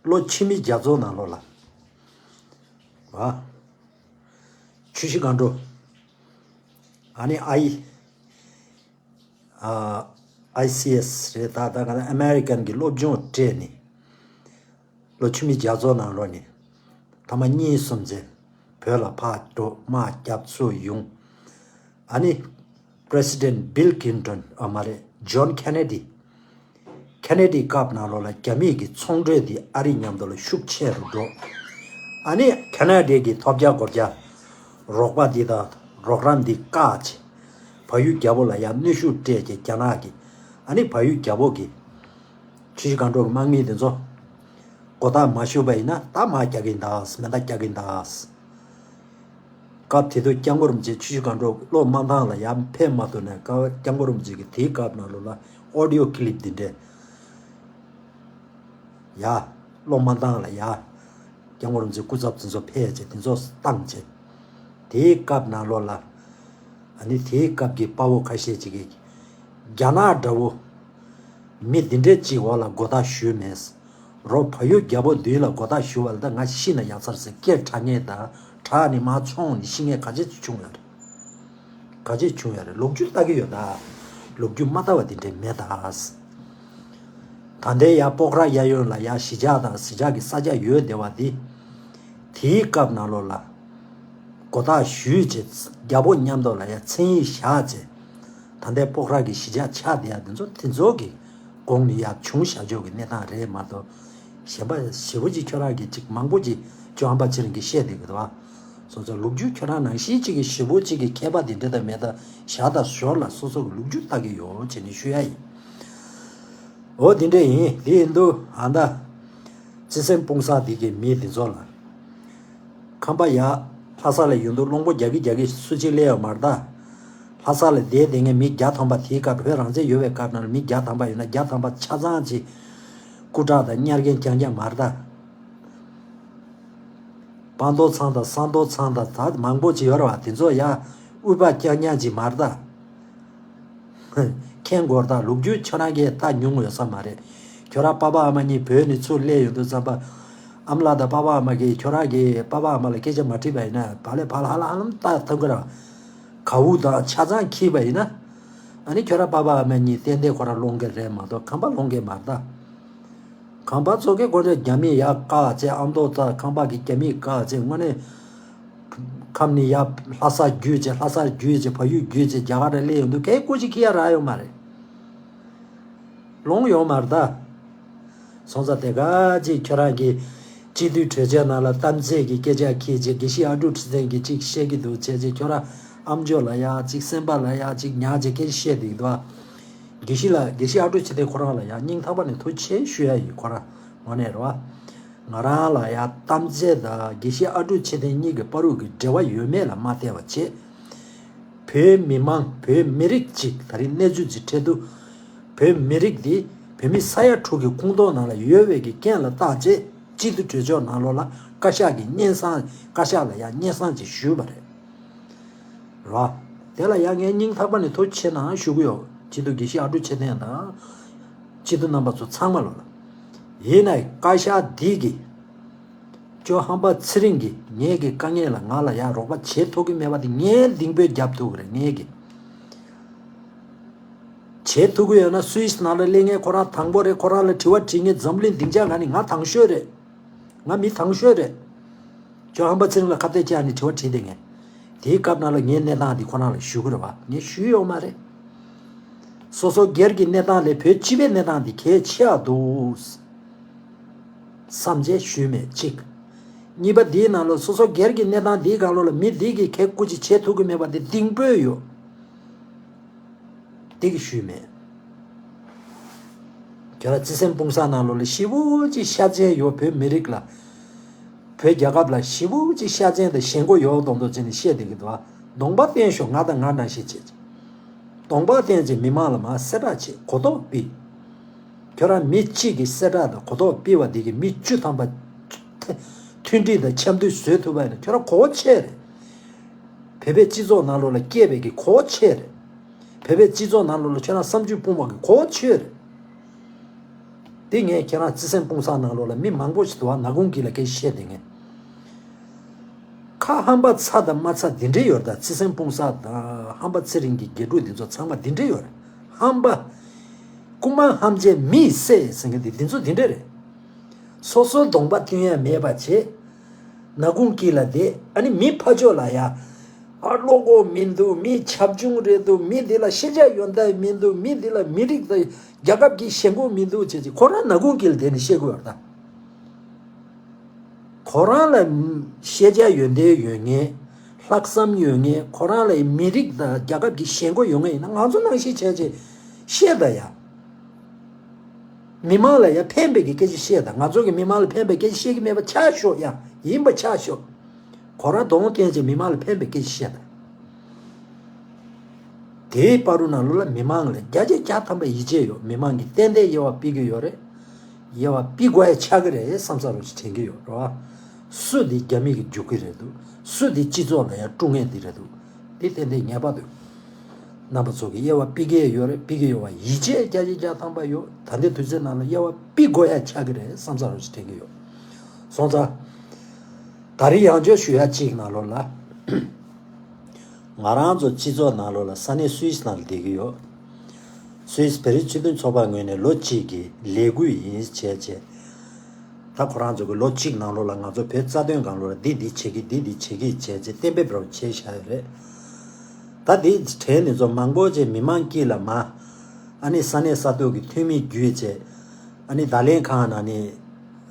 ལོ་ཕྱི་མི་རྒྱ་མཚོ་ནང་ལོགས་ལ། ཨ། ཆུ་བཞི་སྒང་དྲུག་ཨ་ནི་ཨའི། ཨ། ཨའི་སི་ཨེས་རེད། ད་ད་ག་ན་ཨ་མེ་རི་ཀན་གྱི་སློབ་སྦྱོང་སྤྲད་ནས། ལོ་ཕྱི་མི་རྒྱ་མཚོ་ནང་ལོགས་ནས་ཐེངས་མ་གཉིས་གསུམ་ཙམ་བོད་ལ་ཕར་འགྲོ། དམག་རྒྱབ་ཚུར་ཡོང་། ཨ་ནི་President Bill Clinton ཨ་མ་རེད། John Kennedy། Kennedy་སྐབས་ནང་ལོགས་ལ་རྒྱ་མི་གི་ཚོང་འབྲེལ་འདི་ཨ་རི་མཉམ་དུ་ལ་ཤུགས་ཆེ་རུ་འགྲོ། ཨ་ནི་Kennedy་གི་ཐོབ་རྒྱ་སྒོར་རྒྱ་རོགས་པ་འདི་དང་རོགས་རམ་འདི་བཀག་བྱས། བལ་ཡུལ་རྒྱལ་པོ་ལ་ཡང་གནོན་ཤུགས་སྤྲད་བྱས་རྒྱ་ནག་གི། ཨ་ནི་བལ་ཡུལ་རྒྱལ་པོ་གི་ཆུ་བཞི་སྒང་དྲུག་གི་དམག་མི་དེ་ཚོ་མགོ་བཏགས་མ་ཞུས་པ་ཡིན་ན་ད་དམག་རྒྱག་གིན་གདའ། མེ་མདའ་རྒྱག་གིན་གདའ། སྐབས་དེ་དུས་སྐྱབས་མགོན་རིན་པོ་ཆེ་ཆུ་བཞི་སྒང་དྲུག་བློ་མ་ཐང་ལ་ཡར་ཕེབས་མ་ཐུབ་ནས། སྐབས་སྐྱབས་མགོན་རིན་པོ་ཆེ་གི་དེའི་སྐབས་ནང་ལོགས་ལ་audio clip་འདི་འདྲས་ཡ། བློ་མ་ཐང་ལ་ཡ། སྐྱབས་མགོན་རིན་པོ་ཆེ་སྐུ་ཚབ་དེ་ཚོ་ཕེབས་བྱས་དེ་ཚོ་བཏང་བྱས། དེའི་སྐབས་ནང་ལོགས་ལ། ཨ་ནི་དེའི་སྐབས་ཀྱི་དཔའ་བོ་ཁ་ཤས་ཅིག་གིས། རྒྱ་ནག་འདྲ་བོ་མི་འདི་འདྲས་ཅིག་འོག་ལ་མགོ་བཏགས་ཞུས་མེད། རོགས་བལ་ཡུལ་རྒྱལ་པོ་འདི་ལ་མགོ་བཏགས་ཞུ་བ་ལ་ད་ང་ཤི་ན་ཡག་ས་རེད་ཟེར་སྐད་གྲགས་མཁན་དང་། དྲག་ནས་མར་མཆོངས་ནས་ཤི་མཁན་ག་ཚད་ཅིག་བྱུང་ཡོད་རེད། ག་ཚད་བྱུང་ཡོད་རེད། ལོ་རྒྱུས་ལྟ་གི་ཡོད་ད། ལོ་རྒྱུས་མ་ལྟ་བ་འདི་འདྲས་མེད་ད། ད་ལྟའི་ཡ་སྤོག་ར་གཡས་གཡོན་ལ་ཡ་གཞིས་ཆགས་དང་གཟི་ཆགས་ཀྱི་ས་ཆ་ཡོད་བསྡད་པ་འདི། དེའི་སྐབས་ནང་ལོགས་ལ་མགོ་བཏགས་ཞུས་བྱས། རྒྱལ་པོ་མཉམ་དུ་ལ་ཡ་མཚན་ཡིག་བཞག་བྱས། ད་ལྟའི་སྤོག་ར་གི་གཞིས་ཆགས་ཆགས་བསྡད་ཡ་དེ་ཚོ་དེ་ཚོ་གི་གོང་ནས་ཡར་བྱུང་བཞག་ཆོག་གི་གནས་སྟངས་རེད་མ་གཏོགས། གཞན་པ་ཞེ་པོ་ཅིག་ཁྱོད་རང་གིས་ཅིག་མང་པོ་ཅིག་ཅོ་ཨམ་པ་ཚེ་རིང་གིས་བཤད་བསྡད་ཀྱི་འདུག་བ། སོང་ཙང་ལོ་རྒྱུས་ཁྱོད་རང་ནང་བཞིན་ཅིག་གི་ཞེ་པོ་ཅིག་གི་མཁས་པ་དེ་འདྲ་དང་མེད་ད་བཞག་ད་ཞོར་ལ་སོ་སོ་གི་ལོ་རྒྱུས་ལྟ་གི་ཡོད་བྱས་ནས་ཞུ་ཡ་ཡིན། འོ་དེ་འདྲ་ཡིན། དེ་ཡིན་དུས་ཨ་མདའ་བརྩེ་སེམས་སྤུངས་ས་དེ་གི་མི་དེ་ཚོ་ལ། ཁམས་པ་ཡ། ལྷ་ས་ལ་ཡོང་དུས་གླང་པོ་རྒྱག་གི་རྒྱག་གི་སུ་གཅིག་སླེབས་ཡོད་མ་རེད་ད། ལྷ་ས་ལ་བསྡད་བསྡད་མཁན་མི་བརྒྱ་ཐམ་པ། དེའི་སྐབས་བོད་རང་བཙན་ཡོད་པའི་སྐབས་ནང་ལ་མི་བརྒྱ་ཐམ་པ་ཡོད་ན་བརྒྱ་ཐམ་པ་ཆ་ཚང་ཅིག་སྐུ་དྲག་དང་གཉེར་མཁན་རྐྱང་རྐྱང་མ་རེད་ད། སྤ་མདོ་ཚང་དང་ས་མདོ་ཚང་དང་ད་མང་པོ་ཅིག་ཡོད་རེད་བ། དེ་ཚོ་ཡ་དབུས་པ་རྐྱང་རྐྱང་ཅིག་མ་རེད་ད། མཁྱེན་དགོས་རེད་ད། ལོ་རྒྱུས་ཁྱོད་རང་གིས་ལྟ་མྱོང་ཡོད་ས་མ་རེད། ཁྱོད་རང་པ་ཕ་ཨ་མ་གཉིས་བོད་ནས་ཚུར་སླེབས་ཡོང་དུས་ཙམ་པ། ཨ་མ་ལགས་དང་པ་ཕ་ཨ་མ་གིས་ཁྱོད་རང་གི་པ་ཕ་ཨ་མ་ལ་སྐད་ཆ་མ་དྲིས་པ་ཡིན་ན། བག་ལེབ་ཕར་ལ་ཧ་ལམ་ཧ་ལམ་ལྟ་ཐུབ་ཀྱི་རེད། གའུ་དང་ཆ་ཚང་འཁྱེར་པ་ཡིན་ན། ཨ་ནི་ཁྱོད་རང་པ་ཕ་ཨ་མ་གཉིས་ཏན་ཏན་ཁོ་རང་སློང་མཁན་རེད་མ་གཏོགས་ཁམས་པ་སློང་མཁན་མ་རེད་ད། ཁམས་པ་ཚོ་གིས་ཁོ་ཚོས་རྒྱ་མི་ཡར་བཀག་བྱས། ཨ་མདོ་དང་ཁམས་པ་གིས་རྒྱ་མི་བཀག་བྱས། དངོས་གནས་ཁམས་ནས་ཡར་ལྷ་ས་བརྒྱུད་བྱས། ལྷ་སར་བརྒྱུད་བྱས། བལ་ཡུལ་བརྒྱུད་བྱས། རྒྱ་གར་ལ་སླེབས་ཡོང་དུས་གའི་སྐུ་མཁྱེན་ཁྱེར་ཡ་རག་ཡོད་མ་རེད། ལོང་ཡོད་མ་རེད་ད། སོང་ཙང་དེ་ག་ཅིག་ཁྱོད་རང་གིས་སྤྱི་འཐུས་གྲོས་ཆོད་ནང་ལ་གཏམ་ཚད་ཀྱི་སྐད་ཆ་འཁྱེར་བྱས། དགེ་བཤེས་ཨ་ཀྲུག་ཁྲི་བཙན་གྱིས་ཅིག་བཤད་ཀྱི་འདུག་བྱས་བྱས། ཁྱོད་རང་ཨ་མཆོག་ལ་ཡ་ཅིག་སེམས་པ་ལ་ཡ་ཅིག་ཉར་བྱས་སྐད་ཆ་བཤད་བསྡད་ཀྱི་འདུག་ཨ། དགེ་བཤེས་ལ། དགེ་བཤེས་ཨ་ཀྲུག་ཁྲི་བཙན་ཁོ་རང་ལ་ཡ་སྙིང་ཐག་པ་ནས་ཐུགས་རྗེ་ཆེ་ཞུ་ཡ་ཡིན། ཁོ་རང་ངོས་ནས་རེད་བ། ང་རང་ལ་ཡ་གཏམ་ཚད་དང་དགེ་བཤེས་ཨ་ཀྲུག་ཁྲི་བཙན་གཉིས་ཀྱི་བར་དུ་གི་འབྲེལ་བ་ཡོད་མེད་ལ་མ་བལྟས་པ་བྱས། བོད་མི་མང་། བོད་མི་རིགས་གཅིག་ད་རིང་གནས་ཚུལ་གཅིག་འཕྲད་དུས། བོད་མི་རིགས་འདི་བོད་མི་ས་ཡ་དྲུག་གི་ཁོངས་གཏོགས་ནང་ལ་ཡོད་པའི་གི་རྐྱེན་ལ་བརྟག་བྱས། སྤྱི་འཐུས་གྲོས་ཆོད་ནང་ལོགས་ལ་བཀའ་ཤག་གི་སྙན་སེང་། བཀའ་ཤག་ལ་ཡང་སྙན་སེང་ཅིག་ཞུས་པ་རེད། ར། དེ་ལ་ཡང་ངས་སྙིང་ཐག་པ་ནས་ཐུགས་རྗེ་ཆེ་གནང་ཞུ་གི་ཡོད། སྤྱི་འཐུས་དགེ་བཤེས་ཨ་ཀྲུག་ཆོས་ལྡན་དང་། སྤྱི་འཐུས་རྣམ་པ་ཚོ་ཚང་མ་ལོ་ལ། ཡིན་ནའི་བཀའ་ཤག་འདི་གི་ཅོ་ཧམ་པ་ཚེ་རིང་གིས་ངེད་ཀྱི་དཀའ་ངལ་ལ་ང་ལ་ཡང་རོགས་པ་བྱེད་ཐུབ་ཀྱི་མེད་པ་དེ་ངས་གདེང་སྤོས་རྒྱབ་ཐུབ་ཀྱི་རེད། ངེད་ཀྱིས་བྱེད་ཐུབ་ཀྱི་ཡོད་ན་སུད་སི་ནང་ལ་སླེབས་མཁན་ཁོ་རང་དང་པོ་རེད། ཁོ་རང་ལ་དྲི་བ་དྲི་མཁན་འཛམ་གླིང་སྡིངས་ཆ་ནང་ནས་ང་དང་ཤོས་རེད། ང་མི་དང་ཤོས་རེད། ཅོ་ཧམ་པ་ཚེ་རིང་ལ་ཁ་གཏད་བཅག་ནས་དྲི་བ་དྲིས་བསྡད་མཁན། དེའི་སྐབས་ནང་ལ་ངས་གནས་སྟངས་འདི་ཁོ་རང་ལ་ཞུ་གི་རེད་བ། ངས་ཞུས་ཡོད་མ་རེད། སོ་སོ་སྒེར་གྱི་གནས་སྟངས་ལས་བོད་སྤྱི་པའི་གནས་སྟངས་འདི་གལ་ཆེ་བ་འདུག་བསམ་བྱས་ཞུས་མེད་གཅིག་གཉིས་པ། འདིའི་ནང་ལ་སོ་སོ་སྒེར་གྱི་གནས་སྟངས་འདིའི་སྒང་ལོགས་ལ་མི་འདི་གིས་གལ་སྐུ་ཅི་བྱེད་ཐུབ་ཀྱི་མེད་པ་འདི་གདེང་སྤོས་ཡོད། དེ་གི་ཞུས་མེད། ཁྱོད་རང་བརྩེ་སེམས་སྤུངས་ས་ནང་ལོགས་ལ་ཞེ་པོ་ཅིག་ཤ་ཚན་ཡོད། བོད་མི་རིགས་ལ། བོད་རྒྱལ་ཁབ་ལ་ཞེ་པོ་ཅིག་ཤ་ཚན་དང་ཞེན་ཁོག་ཡོད་མདོག་མདོག་བྱས་ནས་བཤད་བསྡད་ཀྱི་འདུག་ཨ། གདོང་པ་བསྟན་ཤོག་ང་དང་ང་འདྲ་བཤད་བྱེད། གདོང་པ་བསྟན་བྱས་མི་མང་ལ་མར་གསལ་བསྒྲགས་བྱེད། གོ་རྟོགས་སྤེལ། ཁྱོད་རང་མི་གཅིག་གིས་གསལ་བསྒྲགས་དང་གོ་རྟོགས་སྤེལ་བ་འདི་གིས་མི་བཅུ་ཐམ་པ་མཐུན་སྒྲིལ་དང་འཆམ་མཐུན་བཟོས་ཐུབ་པ་ཡིན་ན་ཁྱོད་རང་གོ་ཆེ་རེད། བོད་པའི་སྤྱི་ཚོགས་ནང་ལོགས་ལ་སྐྱེས་པའི་གི་གོ་ཆེ་རེད། བོད་པའི་སྤྱི་ཚོགས་ནང་ལོགས་ལ་ཁྱོད་རང་བསམ་ཚུལ་སྤུངས་པ་གི་གོ་ཆོད་རེད། དེ་ངས་ཁྱེད་རང་བརྩེ་སེམས་སྤུངས་ས་ནང་ལོགས་ལ་མི་མང་པོ་ཞིག་འདུག་བ། ནག་ཁུང་དཀྱིལ་ལ་སྐད་ཆ་བཤད་བསྡད་མཁན། ཁ་ཧམ་པ་ཚ་དང་མ་ཚ་འདི་འདྲའི་ཡོད་རེད་ད། བརྩེ་སེམས་སྤུངས་ས་དང་ཧམ་པ་ཚེ་རིང་གི་དགེ་ཕྲུག་འདི་ཚོ་ཚང་མ་འདི་འདྲའི་ཡོད་རེད། ཧམ་པ། རྐུན་མ་ཧམ་བྱས་མི་བསད་ཟེར་མཁན་འདི་འདི་ཚོ་འདི་འདྲ་རེད། སོ་སོ་གདོང་པ་བསྟན་ཡ་མེད་པ་བྱས། ནག་ཁུང་དཀྱིལ་ལ་བསྡད། ཨ་ནི་མི་ཕར་ཕྱོགས་ལ་ཡ། ཨ་བློ་ཁོག་མི་འདུག་མི་བྱབ་ཆུང་རེད་འདུག་མི་འདི་ལ་ཤེས་བྱ་ཡོན་ཏན་མི་འདུག་མི་འདི་ལ་མི་རིགས་དང་རྒྱལ་ཁབ་ཀྱི་ཞེན་ཁོག་མི་འདུག་བྱས་ཚེ་ཁོ་རང་ནག་ཁུང་དཀྱིལ་ལ་བསྡད་ནས་བཤད་དགོས་ཡོད་རེད་ད། ཁོ་རང་ལ་ཤེས་བྱ་ཡོན་ཏན་ཡོད་མཁན། ལྷག་བསམ་ཡོད་མཁན། ཁོ་རང་ལ་མི་རིགས་དང་རྒྱལ་ཁབ་ཀྱི་ཞེན་ཁོག་ཡོད་མཁན་ཡིན་ན་ང་ཚོ་ནང་བཞིན་བྱས་ཚེ་བཤད་ད་ཡ། མི་མང་ལ་ཡ་ཕན་པའི་གི་སྐད་ཆ་བཤད་དང་། ང་ཚོ་གི་མི་མང་ལ་ཕན་པའི་སྐད་ཆ་བཤད་ཀྱི་མེད་པ་ཆགས་ཤོག་ཡ། ཡིན་པ་ཆགས་ཤོག་ཁོ་རང་གདོང་བསྟན་བྱས་མི་མང་ལ་ཕན་པའི་སྐད་ཆ་བཤད་དང་། དེའི་བར་དུ་ནང་ལོགས་ལ་མི་མང་ལ་བརྒྱ་ཆ་བརྒྱ་ཐམ་པ་ཡིད་ཆེས་ཡོད། མི་མང་གིས་ཏན་ཏན་དབྱེ་བ་ཕྱེ་གི་ཡོད་རེད། དབྱེ་བ་ཕྱེ་དགོས་ཡ་ཆགས་ཀྱི་རེད་བསམ་ས་རུ་ཞིག་དྲན་གྱི་ཡོད་རེད་བ། སུ་དེ་རྒྱ་མི་གི་རྒྱུག་གི་རེད་འདུག་སུ་དེ་སྤྱི་ཚོགས་ལ་ཡ་དཀྲུག་མཁན་དེ་རེད་འདུག་དེ་ཏན་ཏན་ངེས་པར་དུ། རྣམ་པ་ཚོ་གིས་དབྱེ་བ་ཕྱེ་གི་ཡོད་རེད། ཕྱེ་གི་ཡོད་པ་ཡིད་ཆེས་བརྒྱ་ཆ་བརྒྱ་ཐམ་པ་ཡོད། ད་ལྟའི་དུས་ཚོད་ནང་ལ་དབྱེ་བ་ཕྱེ་དགོས་ཡ་ཆགས་ཀྱི་རེད་བསམ་ས་རུ་ཞིག་དྲན་གྱི་ཡོད། སོང་ཙང་། ད་རེས་ཡང་བསྐྱར་ཞུ་ཡ་གཅིག་ནང་ལོགས་ལ། ང་རང་ཚོ་སྤྱི་ཚོགས་ནང་ལོགས་ལ་ས་གནས་སུད་སི་ནང་ལ་བསྡད་ཀྱི་ཡོད། སུད་སི་བོད་རིགས་སྤྱི་མཐུན་ཚོགས་པའི་ངོས་ནས་ལོ་གཅིག་གི་ལས་འགུལ་ཡིན་བྱས་བྱས། ད་ཁོ་རང་ཚོ་གི་ལོ་གཅིག་ནང་ལོགས་ལ་ང་ཚོ་བོད་རྩ་དོན་སྒང་ལོགས་ལ་འདི་འདི་བྱེད་ཀྱི་འདི་འདི་བྱེད་ཀྱི་བྱས་རྗེས་གཏན་འབེབས་རོབ་བྱས་བཞག་ཡོད་རེད། ད་དེ་གྲས་འདི་ཚོ་མང་པོ་ཅིག་མི་མང་དཀྱིལ་ལ་མ། ཨ་ནི་ས་གནས་ས་ཐོག་གི་འཐུས་མི་བརྒྱུད་བྱས། ཨ་ནི་བརྡ་ལན་ཁང་ནང་ནས་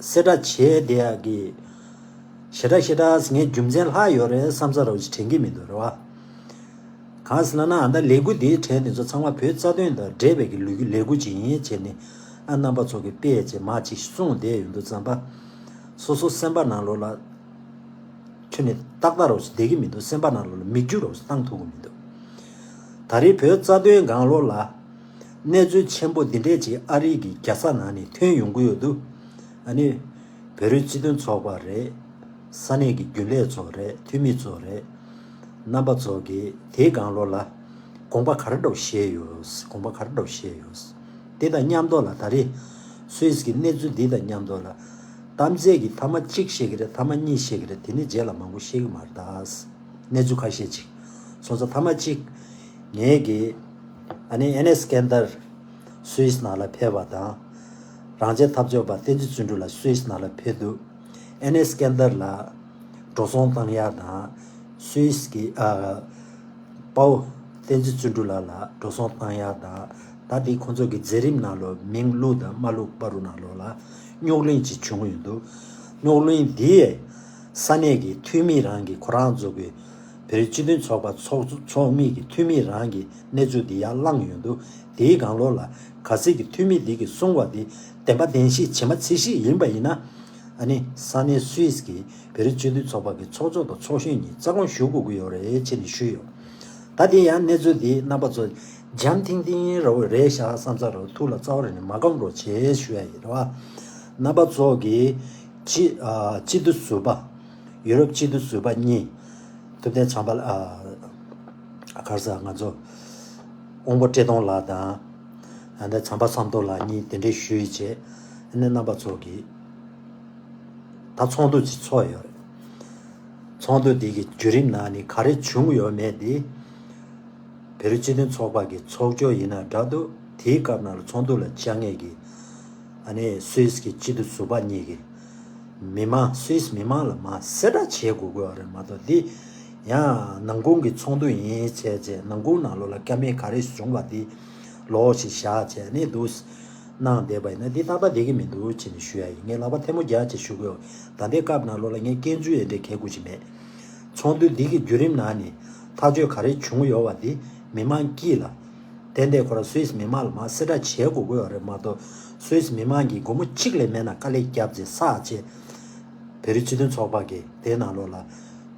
གསལ་བསྒྲགས་བྱས་བསྡད་ཡག་གི་ཞེ་དྲག་ཞེ་དྲག་ངས་རྒྱུ་མཚན་ལྷག་ཡོད་རེད་བསམ་ས་རོགས་ཅིག་དྲན་གྱི་མི་འདུག་རེད་བ། གང་ཟེར་ན་ཨ་ད་ལས་འགུལ་འདིའི་གྲས་འདི་ཚོ་ཚང་མ་བོད་རྩ་དོན་དང་འབྲེལ་བའི་གི་ལས་འགུལ་ལས་འགུལ་ཅིག་ཡིན་བྱས་ནས། ཨ་རྣམ་པ་ཚོ་གི་དཔེ་བྱས་མ་ཅིག་གསུངས་བསྡད་ཡོང་དུས་ཙམ་པ། སོ་སོ་སེམས་པ་ནང་ལོགས་ལ། ཁྱོན་ནས་ཏག་ཏག་རོགས་སུ་བསྡད་ཀྱི་མི་འདུག་སེམས་པ་ནང་ལོགས་ལ་མིག་ཆུ་རོགས་སུ་བཏང་ཐུབ་ཀྱི་མི་འདུག་ད་རེས་བོད་རྩ་དོན་སྒང་ལོགས་ལ་གནས་ཚུལ་ཆེན་པོ་འདི་འདྲས་ཅིག་ཨ་རི་གི་རྒྱལ་ས་ནང་ནས་ཐོན་ཡོང་གི་ཡོད་འདུག་ཨ་ནི་བོད་རིགས་སྤྱི་མཐུན་ཚོགས་པ་རེད། ས་གནས་ཀྱི་རྒྱུན་ལས་ཚོ་རེད། འཐུས་མི་ཚོ་རེད། རྣམ་པ་ཚོ་གིས་དེའི་སྒང་ལོགས་ལ་དགོངས་པ་ག་རེ་འདྲ་བོ་བཞེས་ཡོད། དགོངས་པ་ག་རེ་འདྲ་བོ་བཞེས་ཡོད། དེ་དང་མཉམ་དུ་ལ་ད་རེས་སུད་སི་གི་གནས་ཚུལ་འདི་དང་མཉམ་དུ་ལ། གཏམ་བཤད་ཀྱི་ཐ་མ་གཅིག་བཤད་ཀྱི་རེད། ཐ་མ་གཉིས་བཤད་ཀྱི་རེད། དེ་ནི་རྗེས་ལ་མང་པོ་བཤད་ཀྱི་མ་རེད་ད། གནས་ཚུལ་ཁ་ཤས་ཅིག་སོང་ཙང་། ཐ་མ་གཅིག་ངས་ཀྱི་ཨ་ནི་ཨེན་ཨེས་སྐན་དར་སུད་སི་ནང་ལ་ཕེབས་པ་དང་། རང་བཙན་འཐབ་རྩོད་པ་བསྟན་འཛིན་བརྩོན་འགྲུས་ལགས་སུད་སི་ནང་ལ་ཕེབས་འདུག་ཨེན་ཨེས་སྐན་དར་ལགས་འགྲོ་སོང་བཏང་ཡག་དང་། སུད་སི་གི་ཨ། དཔའ་བོ་བསྟན་འཛིན་བརྩོན་འགྲུས་ལགས་ལ་འགྲོ་སོང་བཏང་ཡག་དང་། ད་དེ་ཁོང་ཚོ་གི་མཛད་རིམ་ནང་ལོགས་མིང་བླུགས་དང་མ་བླུགས་བར་དུ་ནང་ལོགས་ལ་རྙོག་གླེང་ཅིག་བྱུང་ཡོད་འདུག་རྙོག་གླེང་འདི་ས་གནས་ཀྱི་འཐུས་མི་རང་གིས་ཁོ་རང་ཚོ་གི་བོད་རིགས་སྤྱི་མཐུན་ཚོགས་པ་ཚོགས་ཚོགས་མི་གི་འཐུས་མི་རང་གིས་གནས་ཚུལ་འདི་ཡར་བསླངས་ཡོད་འདུག་དེའི་སྒང་ལོགས་ལ་གལ་སྲིད་ཀྱི་འཐུས་མི་འདི་གིས་གསུངས་པ་འདི་བདེན་པ་བདེན་ཤིག་ཇི་མ་ཇི་བཞིན་ཡིན་པ་ཡིན་ན། ཨ་ནི་ས་གནས་སུད་སི་གི་བོད་རིགས་སྤྱི་མཐུན་ཚོགས་པ་གི་ཚོགས་གཙོ་དང་ཚོགས་གཞོན་གཉིས་རྩ་དགོངས་ཞུ་དགོས་ཀྱི་ཡོད་རེད་ཅེས་ནས་ཞུས་ཡོད། ད་དེ་ཡང་གནས་ཚུལ་འདི་རྣམ་པ་ཚོ་འཇམ་ཐིང་ཐིང་ར་བོ་རེད་ཤག་བསམ་ས་ར་བོ་ཐུགས་ལ་རྩ་བ་རེ་ནས་མ་འགམ་རོགས་བྱེད་ཞུ་ཡ་ཡིན་ར་བ། རྣམ་པ་ཚོ་གི་སྤྱི་ཨ་སྤྱི་འཐུས་ཟུར་པ། ཡུ་རོབ་སྤྱི་འཐུས་ཟུར་པ་གཉིས། ཐུབ་བསྟན་བྱམས་པ་ལགས་ཨ་ག་རེ་ཟེར་ང་ཚོ་དབང་པོ་བཀྲས་མཐོང་ལགས་དང་། ཨ་ནི་བྱམས་པ་བསམ་གཏན་ལགས་གཉིས་དེ་འདྲས་ཞུས་བྱས། ཨ་ནི་རྣམ་པ་ཚོ་གིས་ད་ཚོགས་འདུ་ཅིག་ཚོགས་ཡོད་རེད། ཚོགས་འདུ་འདི་གི་བརྒྱུད་རིམ་ནང་ནས་ག་རེ་བྱུང་ཡོད་མེད་དེ། བོད་རིགས་སྤྱི་མཐུན་ཚོགས་པ་གི་ཚོགས་གཙོ་ཡིན་ན་འདྲ་འདུག་དེའི་སྐབས་ནང་ལ་ཚོགས་འདུ་ལ་བཅར་མཁན་གྱི་ཨ་ནི་སུད་སི་གི་སྤྱི་འཐུས་ཟུར་པ་གཉིས་ཀྱིས། མི་མང་སུད་སི་མི་མང་ལ་མར་གསལ་བསྒྲགས་བྱེད་དགོས་དགོས་པ་རེད་མ་གཏོགས་འདི་ཡང་ནང་ཁུལ་གྱི་ཚོགས་འདུ་ཡིན་བྱས་བྱས་ནང་ཁུལ་ནང་ལོགས་ལ་བཀའ་མོལ་ག་རེ་བྱུང་བ་འདི་ལོག་ཞིག་བཞག་བྱས་ནས་འདུག་གནང་བསྡད་པ་ཡིན་ན་འདི་ཏག་ཏག་བསྡད་ཀྱི་མི་འདུག་ཅེས་ནས་ཞུ་ཡ་ཡིན། ངས་ལག་པ་ཐལ་མོ་རྒྱག་བྱས་ཞུ་གི་ཡོད། ད་ལྟའི་སྐབས་ནང་ལོགས་ལ་ངས་སྐྱོན་བརྗོད་ཡ་འདྲའི་གལ་དགོས་ཅིག་མེད། ཚོགས་འདུ་འདི་གི་བརྒྱུད་རིམ་ནང་ནས་ཐག་གཅོད་ག་རེ་བྱུང་ཡོད་པ་འདི་མི་མང་དཀྱིལ་ལ། ཏན་ཏན་ཁོ་རང་སུད་སི་མི་མང་ལ་མར་གསལ་བསྒྲགས་བྱེད་དགོས་ཀྱི་ཡོད་རེད་མ་གཏོགས། སུད་སི་མི་མང་གིས་སྒོར་མོ་གཅིག་ལས་མེད་ན་དཀའ་ལས་བརྒྱབ་བྱས་བསགས་བྱས། བོད་རིགས་སྤྱི་མཐུན་ཚོགས་པ་གིས་དེའི་ནང་ལོགས་ལ་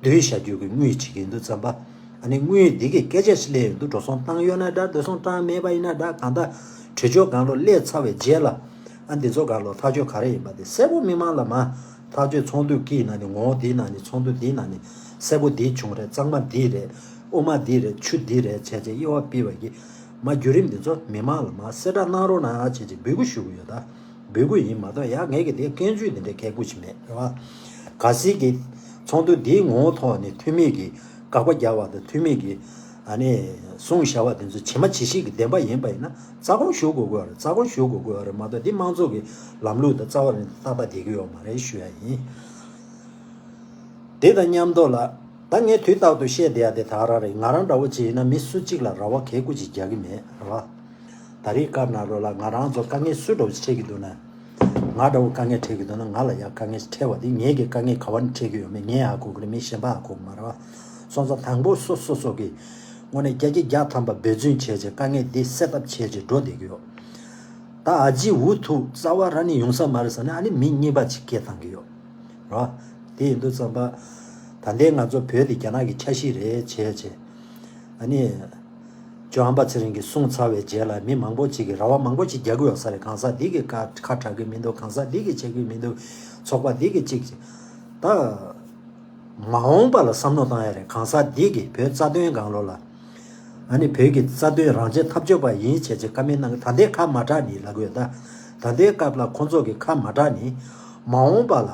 བསྡུས་བཞག་རྒྱུ་གི་དངུལ་ཅིག་ཡིན་དུས་ཙམ་པ། ཨ་ནི་དངུལ་འདི་གི་སྐད་ཆ་ཞིག་སླེབས་ཡོང་དུས་འགྲོ་སོང་བཏང་ཡོད་ན་འདྲ་འགྲོ་སོང་བཏང་མེད་པ་ཡིན་ན་འདྲ་གང་ལྟར་གྲོས་ཆོད་སྒང་ལོགས་སླེབས་ཚར་བའི་རྗེས་ལ། ཨ་འདི་ཚོ་སྒང་ལོགས་ཐག་གཅོད་ག་རེ་ཡིན་པ་དེ་གསལ་པོ་མི་མང་ལ་མར་ཐག་གཅོད་ཚོགས་འདུ་གི་ནང་ནས་ངོ་བོ་འདིའི་ནང་ནས་ཚོགས་འདུ་འདིའི་ནང་ནས་གསལ་པོ་འདི་བྱུང་རེད། གཙང་མ་འདི་རེད། དབུ་མ་འདི་རེད། ཆུ་འདི་རེད་བྱས་བྱས་དབྱེ་བ་ཕྱེ་བ་གི་མ་བརྒྱུད་རིམ་འདི་ཚོ་མི་མང་ལ་མར་གསལ་བསྒྲགས་གནང་རོགས་གནང་བྱས་བྱས་འབོད་སྐུལ་ཞུ་གི་ཡོད་ད། འབོད་སྐུལ་ཡིན་མ་གཏོགས་ཡ་ངས་ཀྱི་དེ་སྐྱོན་བརྗོད་འདི་འདྲའི་གལ་དགོས་ཅིག་མེད་རེད་བ། གལ་སྲིད་ཀྱི་ཚོགས་འདུ་འདིའི་ངོ་བོ་ཐོག་ནས་འཐུས་མི་གིས་དགག་པ་རྒྱག་པ་དང་འཐུས་མི་གིས་ཨ་ནི་གསུངས་བཞག་པ་དེ་ཚོ་ཇི་མ་ཇི་བཞིན་གྱི་བདེན་པ་ཡིན་པ་ཡིན་ན་རྩ་དགོངས་ཞུ་དགོས་ཀྱི་ཡོད་རེད། རྩ་དགོངས་ཞུ་དགོས་ཀྱི་ཡོད་རེད་མ་གཏོགས་འདི་དམངས་གཙོ་གི་ལམ་ལུགས་དང་རྩ་བ་ནས་ཏག་ཏག་བསྡད་ཀྱི་ཡོད་མ་རེད་ཞུ་ཡ་ཡིན། དེ་དང་མཉམ་དུ་ལ། ད་ངས་དུས་རྟག་ཏུ་བཤད་བསྡད་ཡ་དེ་ད་ག་རང་རེད། ང་རང་འདྲ་བོ་ཅིག་ཡིན་ན་མི་སུ་གཅིག་ལ་རེ་བ་གལ་དགོས་ཅིག་རྒྱག་གི་མེད་རེད་བ། ད་རེས་སྐབས་ནང་ལོགས་ལ་ང་རང་ཚོ་དཀའ་ངལ་སུ་འདྲ་བོ་ཅིག་འཕྲད་ཀྱི་འདུག་ན། ང་འདྲ་བོ་དཀའ་ངལ་འཕྲད་ཀྱི་འདུག་ན་ང་ལ་ཡ་དཀའ་ངལ་འཕྲད་པ་དེ་ངས་ཀྱི་དཀའ་ངལ་ག་བ་ནས་འཕྲད་ཀྱི་ཡོད་མེད་ངས་ཧ་གོ་གི་རེད། མི་གཞན་པ་ཧ་གོ་གི་མ་རེད་བ། སོང་ཙང་དང་པོ་སོ་སོ་སོ་གི་དངོས་གནས་བརྒྱ་ཆ་བརྒྱ་ཐམ་པ་འབད་བརྩོན་བྱས་བྱས་དཀའ་ངལ་འདི་སེལ་ཐབས་བྱས་བྱས་འགྲོ་བསྡད་ཀྱི་ཡོད། ད་ཨ་ཅེ་འུ་ཐུག་རྩ་བ་རང་ནས་ཡོང་ས་མ་རེད་ཟེར་ན་ཨ་ནི་མི་གཉིས་པ་ཅིག་སྐད་བཏང་གི་ཡོད། རེད་བ། དེ་ཡིན་དུས་ཙམ་པ། ད་ལྟའི་ང་ཚོ་བོད་དེ་རྒྱ་ནག་གི་ཆ་ཤས་རེད་བྱས་བྱས། ཨ་ནི། ཇོ་ཨམ་པ་ཚེ་རིང་གིས་གསུངས་ཚར་བའི་རྗེས་ལ་མི་མང་པོ་ཅིག་གིས་རེ་བ་མང་པོ་ཅིག་རྒྱག་གི་ཡོད་ས་རེད། གང་ཟག་འདི་གིས་ཁ་ཁ་གྲག་གི་མི་འདུག་གང་ཟག་འདི་གིས་བྱེད་ཀྱི་མི་འདུག་ཚོགས་པ་འདི་གིས་ཅིག་ཅིག་ད། མ་འོངས་པ་ལ་བསམ་བློ་བཏང་ཡ་རེད། གང་ཟག་འདི་གིས་བོད་རྩ་དོན་སྒང་ལོགས་ལ། ཨ་ནི་བོད་ཀྱི་རྩ་དོན་རང་བཙན་འཐབ་རྩོད་པ་ཡིན་བྱས་བྱས་བཀའ་མོལ་གནང་གི། ད་ལྟའི་ཁ་མ་གྲགས་ནི་ལབ་གི་ཡོད་ད། ད་ལྟའི་སྐབས་ལ་ཁོང་ཚོ་གི་ཁ་མ་གྲགས་ནི། མ་འོངས་པ་ལ།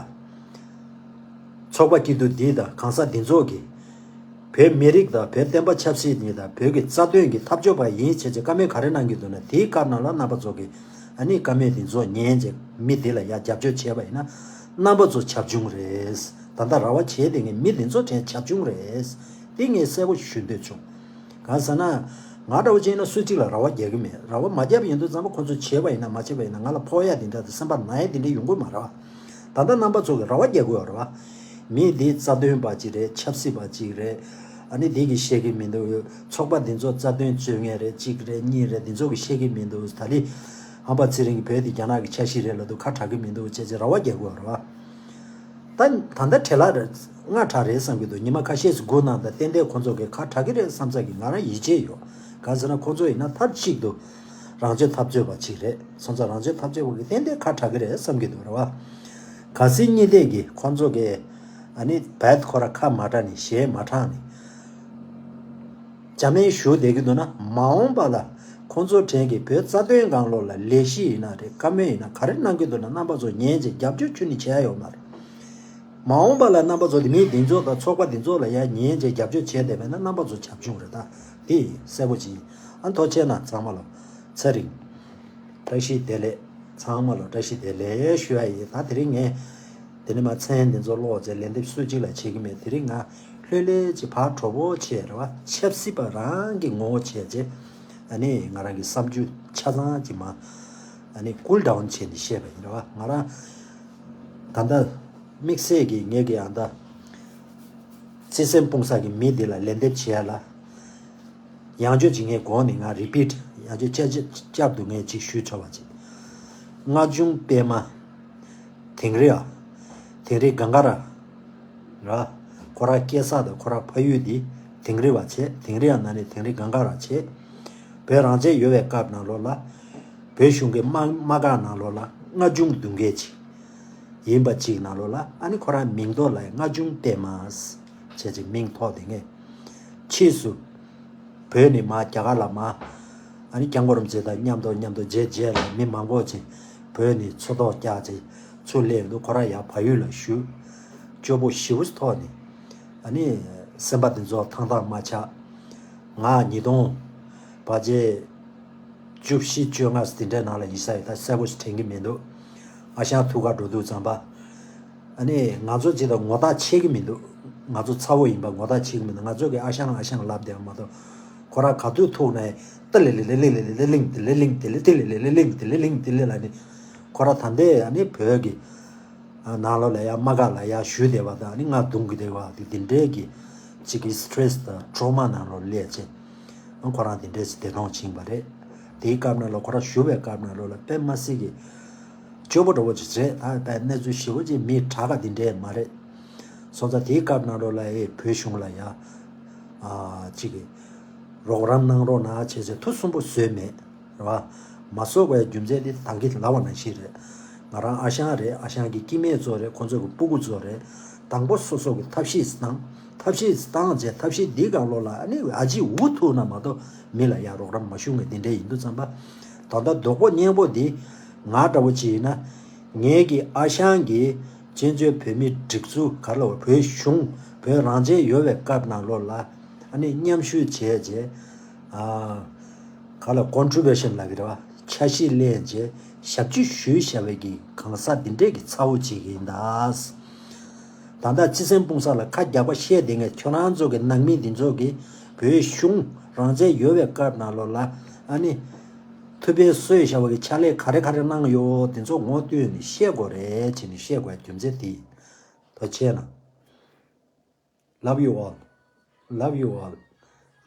ཚོགས་པ་སྐྱིད་སྡུག་འདི་དང་གང་ཟག་འདི་ཚོ་གིས། བོད་མི་རིགས་དང་བོད་བསྟན་པ་ཆབ་སྲིད་གཉིས་དང་བོད་ཀྱི་རྩ་དོན་གྱི་འཐབ་རྩོད་པ་ཡིན་བྱས་བྱས་བཀའ་མོལ་ག་རེ་གནང་གི་འདུག་ན་དེའི་སྐབས་ནང་ལ་རྣམ་པ་ཚོ་གིས་ཨ་ནི་བཀའ་མོལ་འདི་ཚོ་ཉན་བྱས་མི་འདི་ལ་ཡ་རྒྱབ་སྐྱོར་བྱས་པ་ཡིན་ན་རྣམ་པ་ཚོ་བྱབ་ཆུང་རེད། ད་ལྟ་རེ་བ་བྱས་བསྡད་མཁན་མི་འདི་ཚོ་དྲན་བྱབ་ཆུང་རེད། དེ་ངས་གསལ་པོ་ཞུ་འདོད་བྱུང་། གང་ཟེར་ན། ང་འདྲ་བོ་ཅིག་ཡིན་ན་སུ་གཅིག་ལ་རེ་བ་རྒྱག་གི་མེད། རེ་བ་མ་བརྒྱབ་ཡིན་དུས་ཙམ་པ་ཁོ་ཚོ་བྱས་པ་ཡིན་ན་མ་བྱས་པ་ཡིན་ན་ང་ལ་ཕོག་ཡ་དེ་འདྲ་དང་སེམས་པ་ན་ཡ་དེ་འདྲ་ཡོང་གི་མ་རེད་བ། ད་ལྟ་རྣམ་པ་ཚོ་གི་རེ་བ་རྒྱག་དགོས་རེད་བ། མི་འདི་རྩ་དོན་པ་གཅིག་རེད། ཆབ་སྲིད་པ་གཅིག་རེད། ཨ་ནི་འདི་གིས་ཤེས་ཀྱི་མི་འདུག་ཚོགས་པ་འདི་ཚོ་རྩ་དོན་རྩོད་མཁན་རེད། གཅིག་རེད། གཉིས་རེད། འདི་ཚོ་གིས་ཤེས་ཀྱི་མི་འདུག་ད་ལི་ཧམ་པ་ཚེ་རིང་གིས་བོད་འདི་རྒྱ་ནག་གི་ཆ་ཤས་རེད་ལབ་དུས་ཁ་གྲག་གི་མི་འདུག་བྱས་བྱས་རེ་བ་རྒྱག་དགོས་རེད་བ། ད་ད་ལྟ་བྲེལ་ལ་རེད། སྔ་དྲགས་རེད་བསམ་གྱི་འདུག་ཉི་མ་ཁ་ཤས་ཤིག་སྒུག་གནང་དང་། ཏན་ཏན་ཁོ་ཚོ་གིས་ཁ་གྲག་གི་རེད་བསམ་ས་གི་ང་རང་ཡིད་ཆེས་ཡོད། གང་ཟེར་ན་ཁོ་ཚོ་ཡིན་ན་མཐའ་གཅིག་ཏུ་རང་བཙན་འཐབ་རྩོད་པ་ཅིག་རེད། སོང་ཙང་རང་བཙན་འཐབ་རྩོད་པ་གིས་ཏན་ཏན་ཁ་གྲག་གི་རེད་བསམ་གྱི་འདུག་རེད་བ། གལ་སྲིད་གཉིས་ལྡན་གྱིས་ཁོ་ཚོ་གིས་ཨ་ནི་བད་ཁོ་ར་ཁ་མ་གྲགས་ནས་ཞེ་མ་དྲགས་ནས། བྱ་སྨན་ཞུ་བསྡད་ཀྱི་འདུག་ན། མ་འོངས་པ་ལ་ཁོང་ཚོ་གྲས་ཀྱིས་བོད་རྩ་དོན་སྒང་ལོགས་ལ་ལས་གཞི་ཡིན་ན་རེད། བཀའ་མོལ་ཡིན་ན་ག་རེ་གནང་གི་འདུག་ན། རྣམ་པ་ཚོ་ཉན་བྱས་རྒྱབ་སྐྱོར་ཁྱོན་ནས་བྱེད་ཡ་ཡོད་མ་རེད། མ་འོངས་པ་ལ་རྣམ་པ་ཚོ་དེ་མི་འདི་ཚོ་དང་ཚོགས་པ་འདི་ཚོ་ལ་ཡ་ཉན་བྱས་རྒྱབ་སྐྱོར་བྱས་བསྡད་པས་ན་རྣམ་པ་ཚོ་བྱབ་ཆུང་རེད། ད་དེ་གསལ་པོ་ཅིག་ཡིན། ཨ་ཐུགས་རྗེ་གནང་ཚང་མ་ལ། ཚེ་རིང་། བཀྲ་ཤིས་བདེ་ལེགས། ཚང་མ་ལ་བཀྲ་ཤིས་བདེ་ལེགས་ཞུ་ཡ་ཡིན། ད་དེ་རིང་ངས་དེ་ནས་མ་མཚན་འདི་ཚོ་ཀློག་ཚེ་ལན་འདེབས་སུ་གཅིག་ལ་བྱེད་ཀྱི་མེད། དེ་རིང་ང་ལྷོད་ལྷོད་ཅིག་ཕར་གྲོགས་པོ་བྱས་རེད་བ། ཆབ་སྲིད་པ་རང་གི་ངོ་བོ་བྱས་རྗེས་ཨ་ནི་ང་རང་གི་བསམ་རྒྱུ་ཆ་ཚང་ཅིག་མ་ཨ་ནི་ཀུལ་ཌའུན་བྱས་ནས་བཤད་པ་ཡིན་རེད་བ། ང་རང་ད་ལྟ་དམིགས་བསལ་གྱི་ངེད་ཀྱི་ཨ་ད་བརྩེ་སེམས་སྤུངས་ས་གི་མི་འདི་ལ་ལན་འདེབས་བྱས་ཡ་ལ། ཡང་བསྐྱར་ཅིག་ངས་གོང་ནས་ང་རི་པིཊ་ཡང་བསྐྱར་བསྐྱར་བསྐྱར་དུ་ངས་ཅིག་ཞུས་ཆོག་པ་ཅིག་སྔ་འབྱུང་པད་མ། དིང་རི་ཨ། དིང་རི་གངས་དཀར་ར། ཁོ་ར་སྐྱེས་ས་དང་ཁོ་ར་ཕ་ཡུལ་འདི་དིང་རི་བ་བྱས། དིང་རི་ཨ་ན་ནི་དིང་རི་གངས་དཀར་ར་བྱས། བོད་རང་བཙན་ཡོད་པའི་སྐབས་ནང་ལོགས་ལ། བོད་གཞུང་གི་དམག་དམག་སྒར་ནང་ལོགས་ལ་སྔ་འབྱུང་གདུང་རྒྱལ་ཅིག་ཡིན་པ་ཅིག་ནང་ལོགས་ལ་ཨ་ནི་ཁོ་ར་མིང་ཐོག་ལ་སྔ་འབྱུང་པད་མ་བྱས་ཅིག་མིང་ཐོགས་དེ་ངས་ཕྱིས་སུ། བོད་ནས་མར་རྒྱ་གར་ལ་མར། ཨ་ནི་སྐྱབས་མགོན་རིན་པོ་ཆེ་དང་མཉམ་དུ་མཉམ་དུ་མཇལ་མཇལ་ལ་མི་མང་པོ་ཅིག་བོད་ནས་ཚུར་ཐོག་བཀྱག་ཅིག་ཚུར་སླེབས་འདུག་ཁོ་ར་ཡར་བལ་ཡུལ་ལ་བཞུགས། སྐྱོ་པོ་ཞེ་པོ་ཐོག་ནས། ཨ་ནི་སེམས་པ་དེ་ཚོ་ཐང་ཐང་མ་ཆགས། ང་ཉིས་སྟོང་བར་ཆད་བཅུ་བཞི་བཅོ་ལྔ་དེ་འདྲའི་ནང་ལ་ཡིན་ས་ཡོད། ད་གསལ་པོ་ཞིག་དྲན་གྱི་མི་འདུག་ཨ་ཞང་ཐུག་ག་འགྲོ་དུས་ཙམ་པ། ཨ་ནི་ང་ཚོ་ཅིག་དང་ངོ་ཐག་ཆད་ཀྱི་མི་འདུག་ང་ཚོ་ཚ་བོ་ཡིན་པ་ངོ་ཐག་ཆད་ཀྱི་མི་འདུག་ང་ཚོ་གི་ཨ་ཞང་ཨ་ཞང་ལབ་བསྡད་པ་མ་གཏོགས། ཁོ་ར་ག་དུས་ཐུག་ནའི་ཏི་ལི་ལི་ལི་ལི་ལི་ལི་ལིང་ཏི་ལི་ལིང་ཏི་ལི་ཏི་ལི་ལི་ལི་ལིང་ཏི་ལི་ལིང་ཏི་ལི་ལ་ནི། ཁོ་ར་ད་ལྟའི་ཨ་ནི་བོད་ཀྱི་ནང་ལོགས་ལ་ཡ་དམག་སྒར་ལ་ཡ་བཞུགས་བསྡད་པ་དང་ཨ་ནི་ང་རྡུང་གི་བསྡད་པ་དེ་འདི་འདྲའི་གི་ཅིག་གི་སི་ཊེ་རེ་སི་དང་ཊོ་རོ་མ་ནང་ལོགས་སླེབས་ཚེ། ཁོ་རང་དེ་འདྲས་སུ་བདེ་ཐང་ཕྱིན་པ་རེད། དེའི་སྐབས་ནང་ལ་ཁོ་རང་བཞུགས་པའི་སྐབས་ནང་ལོགས་ལ་དཔེ་མ་སྲིད་ཀྱི་སྐྱོ་པོ་འདྲ་བོ་ཅིག་རེད། ད་དཔེ་གནས་ཚུལ་ཞེ་པོ་ཅིག་མི་དྲག་ག་དེ་འདྲས་མ་རེད། སོང་ཙང་དེའི་སྐབས་ནང་ལོགས་ལ་ཨེ་བོད་གཞུང་ལ་ཡ་ཨ་ཅིག་གི་རོགས་རམ་གནང་རོགས་གནང་བྱས་ཚེ་ཐུགས་སུན་པོ་བཟོས་མེད། རེད་བ། མ་གསོག་པའི་རྒྱུ་མཚན་དེ་ད་གིན་ལབ་པ་ནང་བཞིན་རེད། ང་རང་ཨ་ཞང་རེད། ཨ་ཞང་གི་སྐྱེ་དམན་ཚོ་རེད། ཁོང་ཚོ་གི་སྤུ་གུ་ཚོ་རེད། དང་པོ་སོ་སོ་གི་ཐབས་ཤེས་བཏང་། ཐབས་ཤེས་བཏང་རྗེས་ཐབས་ཤེས་འདིའི་སྒང་ལོགས་ལ་ཨ་ནི་ཨ་ཅིག་འུ་ཐུག་ན་མ་གཏོགས་མི་ལ་ཡ་རོགས་རམ་མ་ཞུ་མཁན་འདི་འདྲས་ཡིན་དུས་ཙམ་པ། ད་ལྟ་རྡོག་པོ་སྙན་པོ་འདི་ང་འདྲ་བོ་ཅིག་ཡིན་ན། ངེད་ཀྱི་ཨ་ཞང་གིས་བཙན་བྱོལ་བོད་མིའི་སྒྲིག་འཛུགས་ག་ལ་བ་བོད་གཞུང་བོད་རང་བཙན་ཡོད་པའི་སྐབས་ནང་ལོགས་ལ་ཨ་ནི་མཉམ་ཞུགས་བྱས་རྗེས། ཨ། ག་ལ་ཀོན་ཊི་རི་བུ་ཤན་ལབ་ཀྱི་རེད་བ། ཆ་ཤས་ལེན་རྗེས་ཞབས་ཕྱི་ཞུས་བཞག་པའི་གི་གང་ཟག་འདི་འདྲས་ཀྱི་ཚ་བོ་ཅིག་ཡིན་ད། ད་ལྟ་བརྩེ་སེམས་སྤུངས་ས་ལ་ཁ་རྒྱག་པ་བཤད་བསྡད་མཁན་ཁྱོད་རང་ཚོ་གི་ནང་མི་འདི་ཚོ་གིས་བོད་གཞུང་རང་བཙན་ཡོད་པའི་སྐབས་ནང་ལོགས་ལ་ཨ་ནི། ཐུབ་པས་གསོས་བཞག་པ་གི་ཕྱག་ལས་ག་རེ་ག་རེ་གནང་ཡོད་དེ་ཚོ་ངོ་བསྟོད་ནས་བཤད་དགོས་རེད་བྱས་ནས་བཤད་དགོས་རྒྱུ་མཚན་དེ་ཡིན། ཐུགས་རྗེ་གནང་། Love you all. Love you all.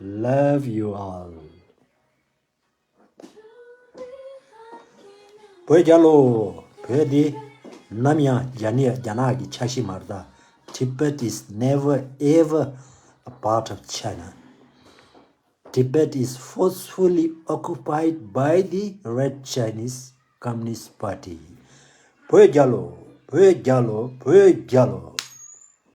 Love you all. བོད་རྒྱལ་ལོ། བོད་འདི་ནམ་ཡང་རྒྱ་ནི་རྒྱ་ནག་གི་ཆ་ཤས་མ་རེད་ད། Tibet is never ever a part of China. Tibet is forcefully occupied by the Red Chinese Communist Party. བོད་རྒྱལ་ལོ། བོད་རྒྱལ་ལོ། བོད་རྒྱལ་ལོ།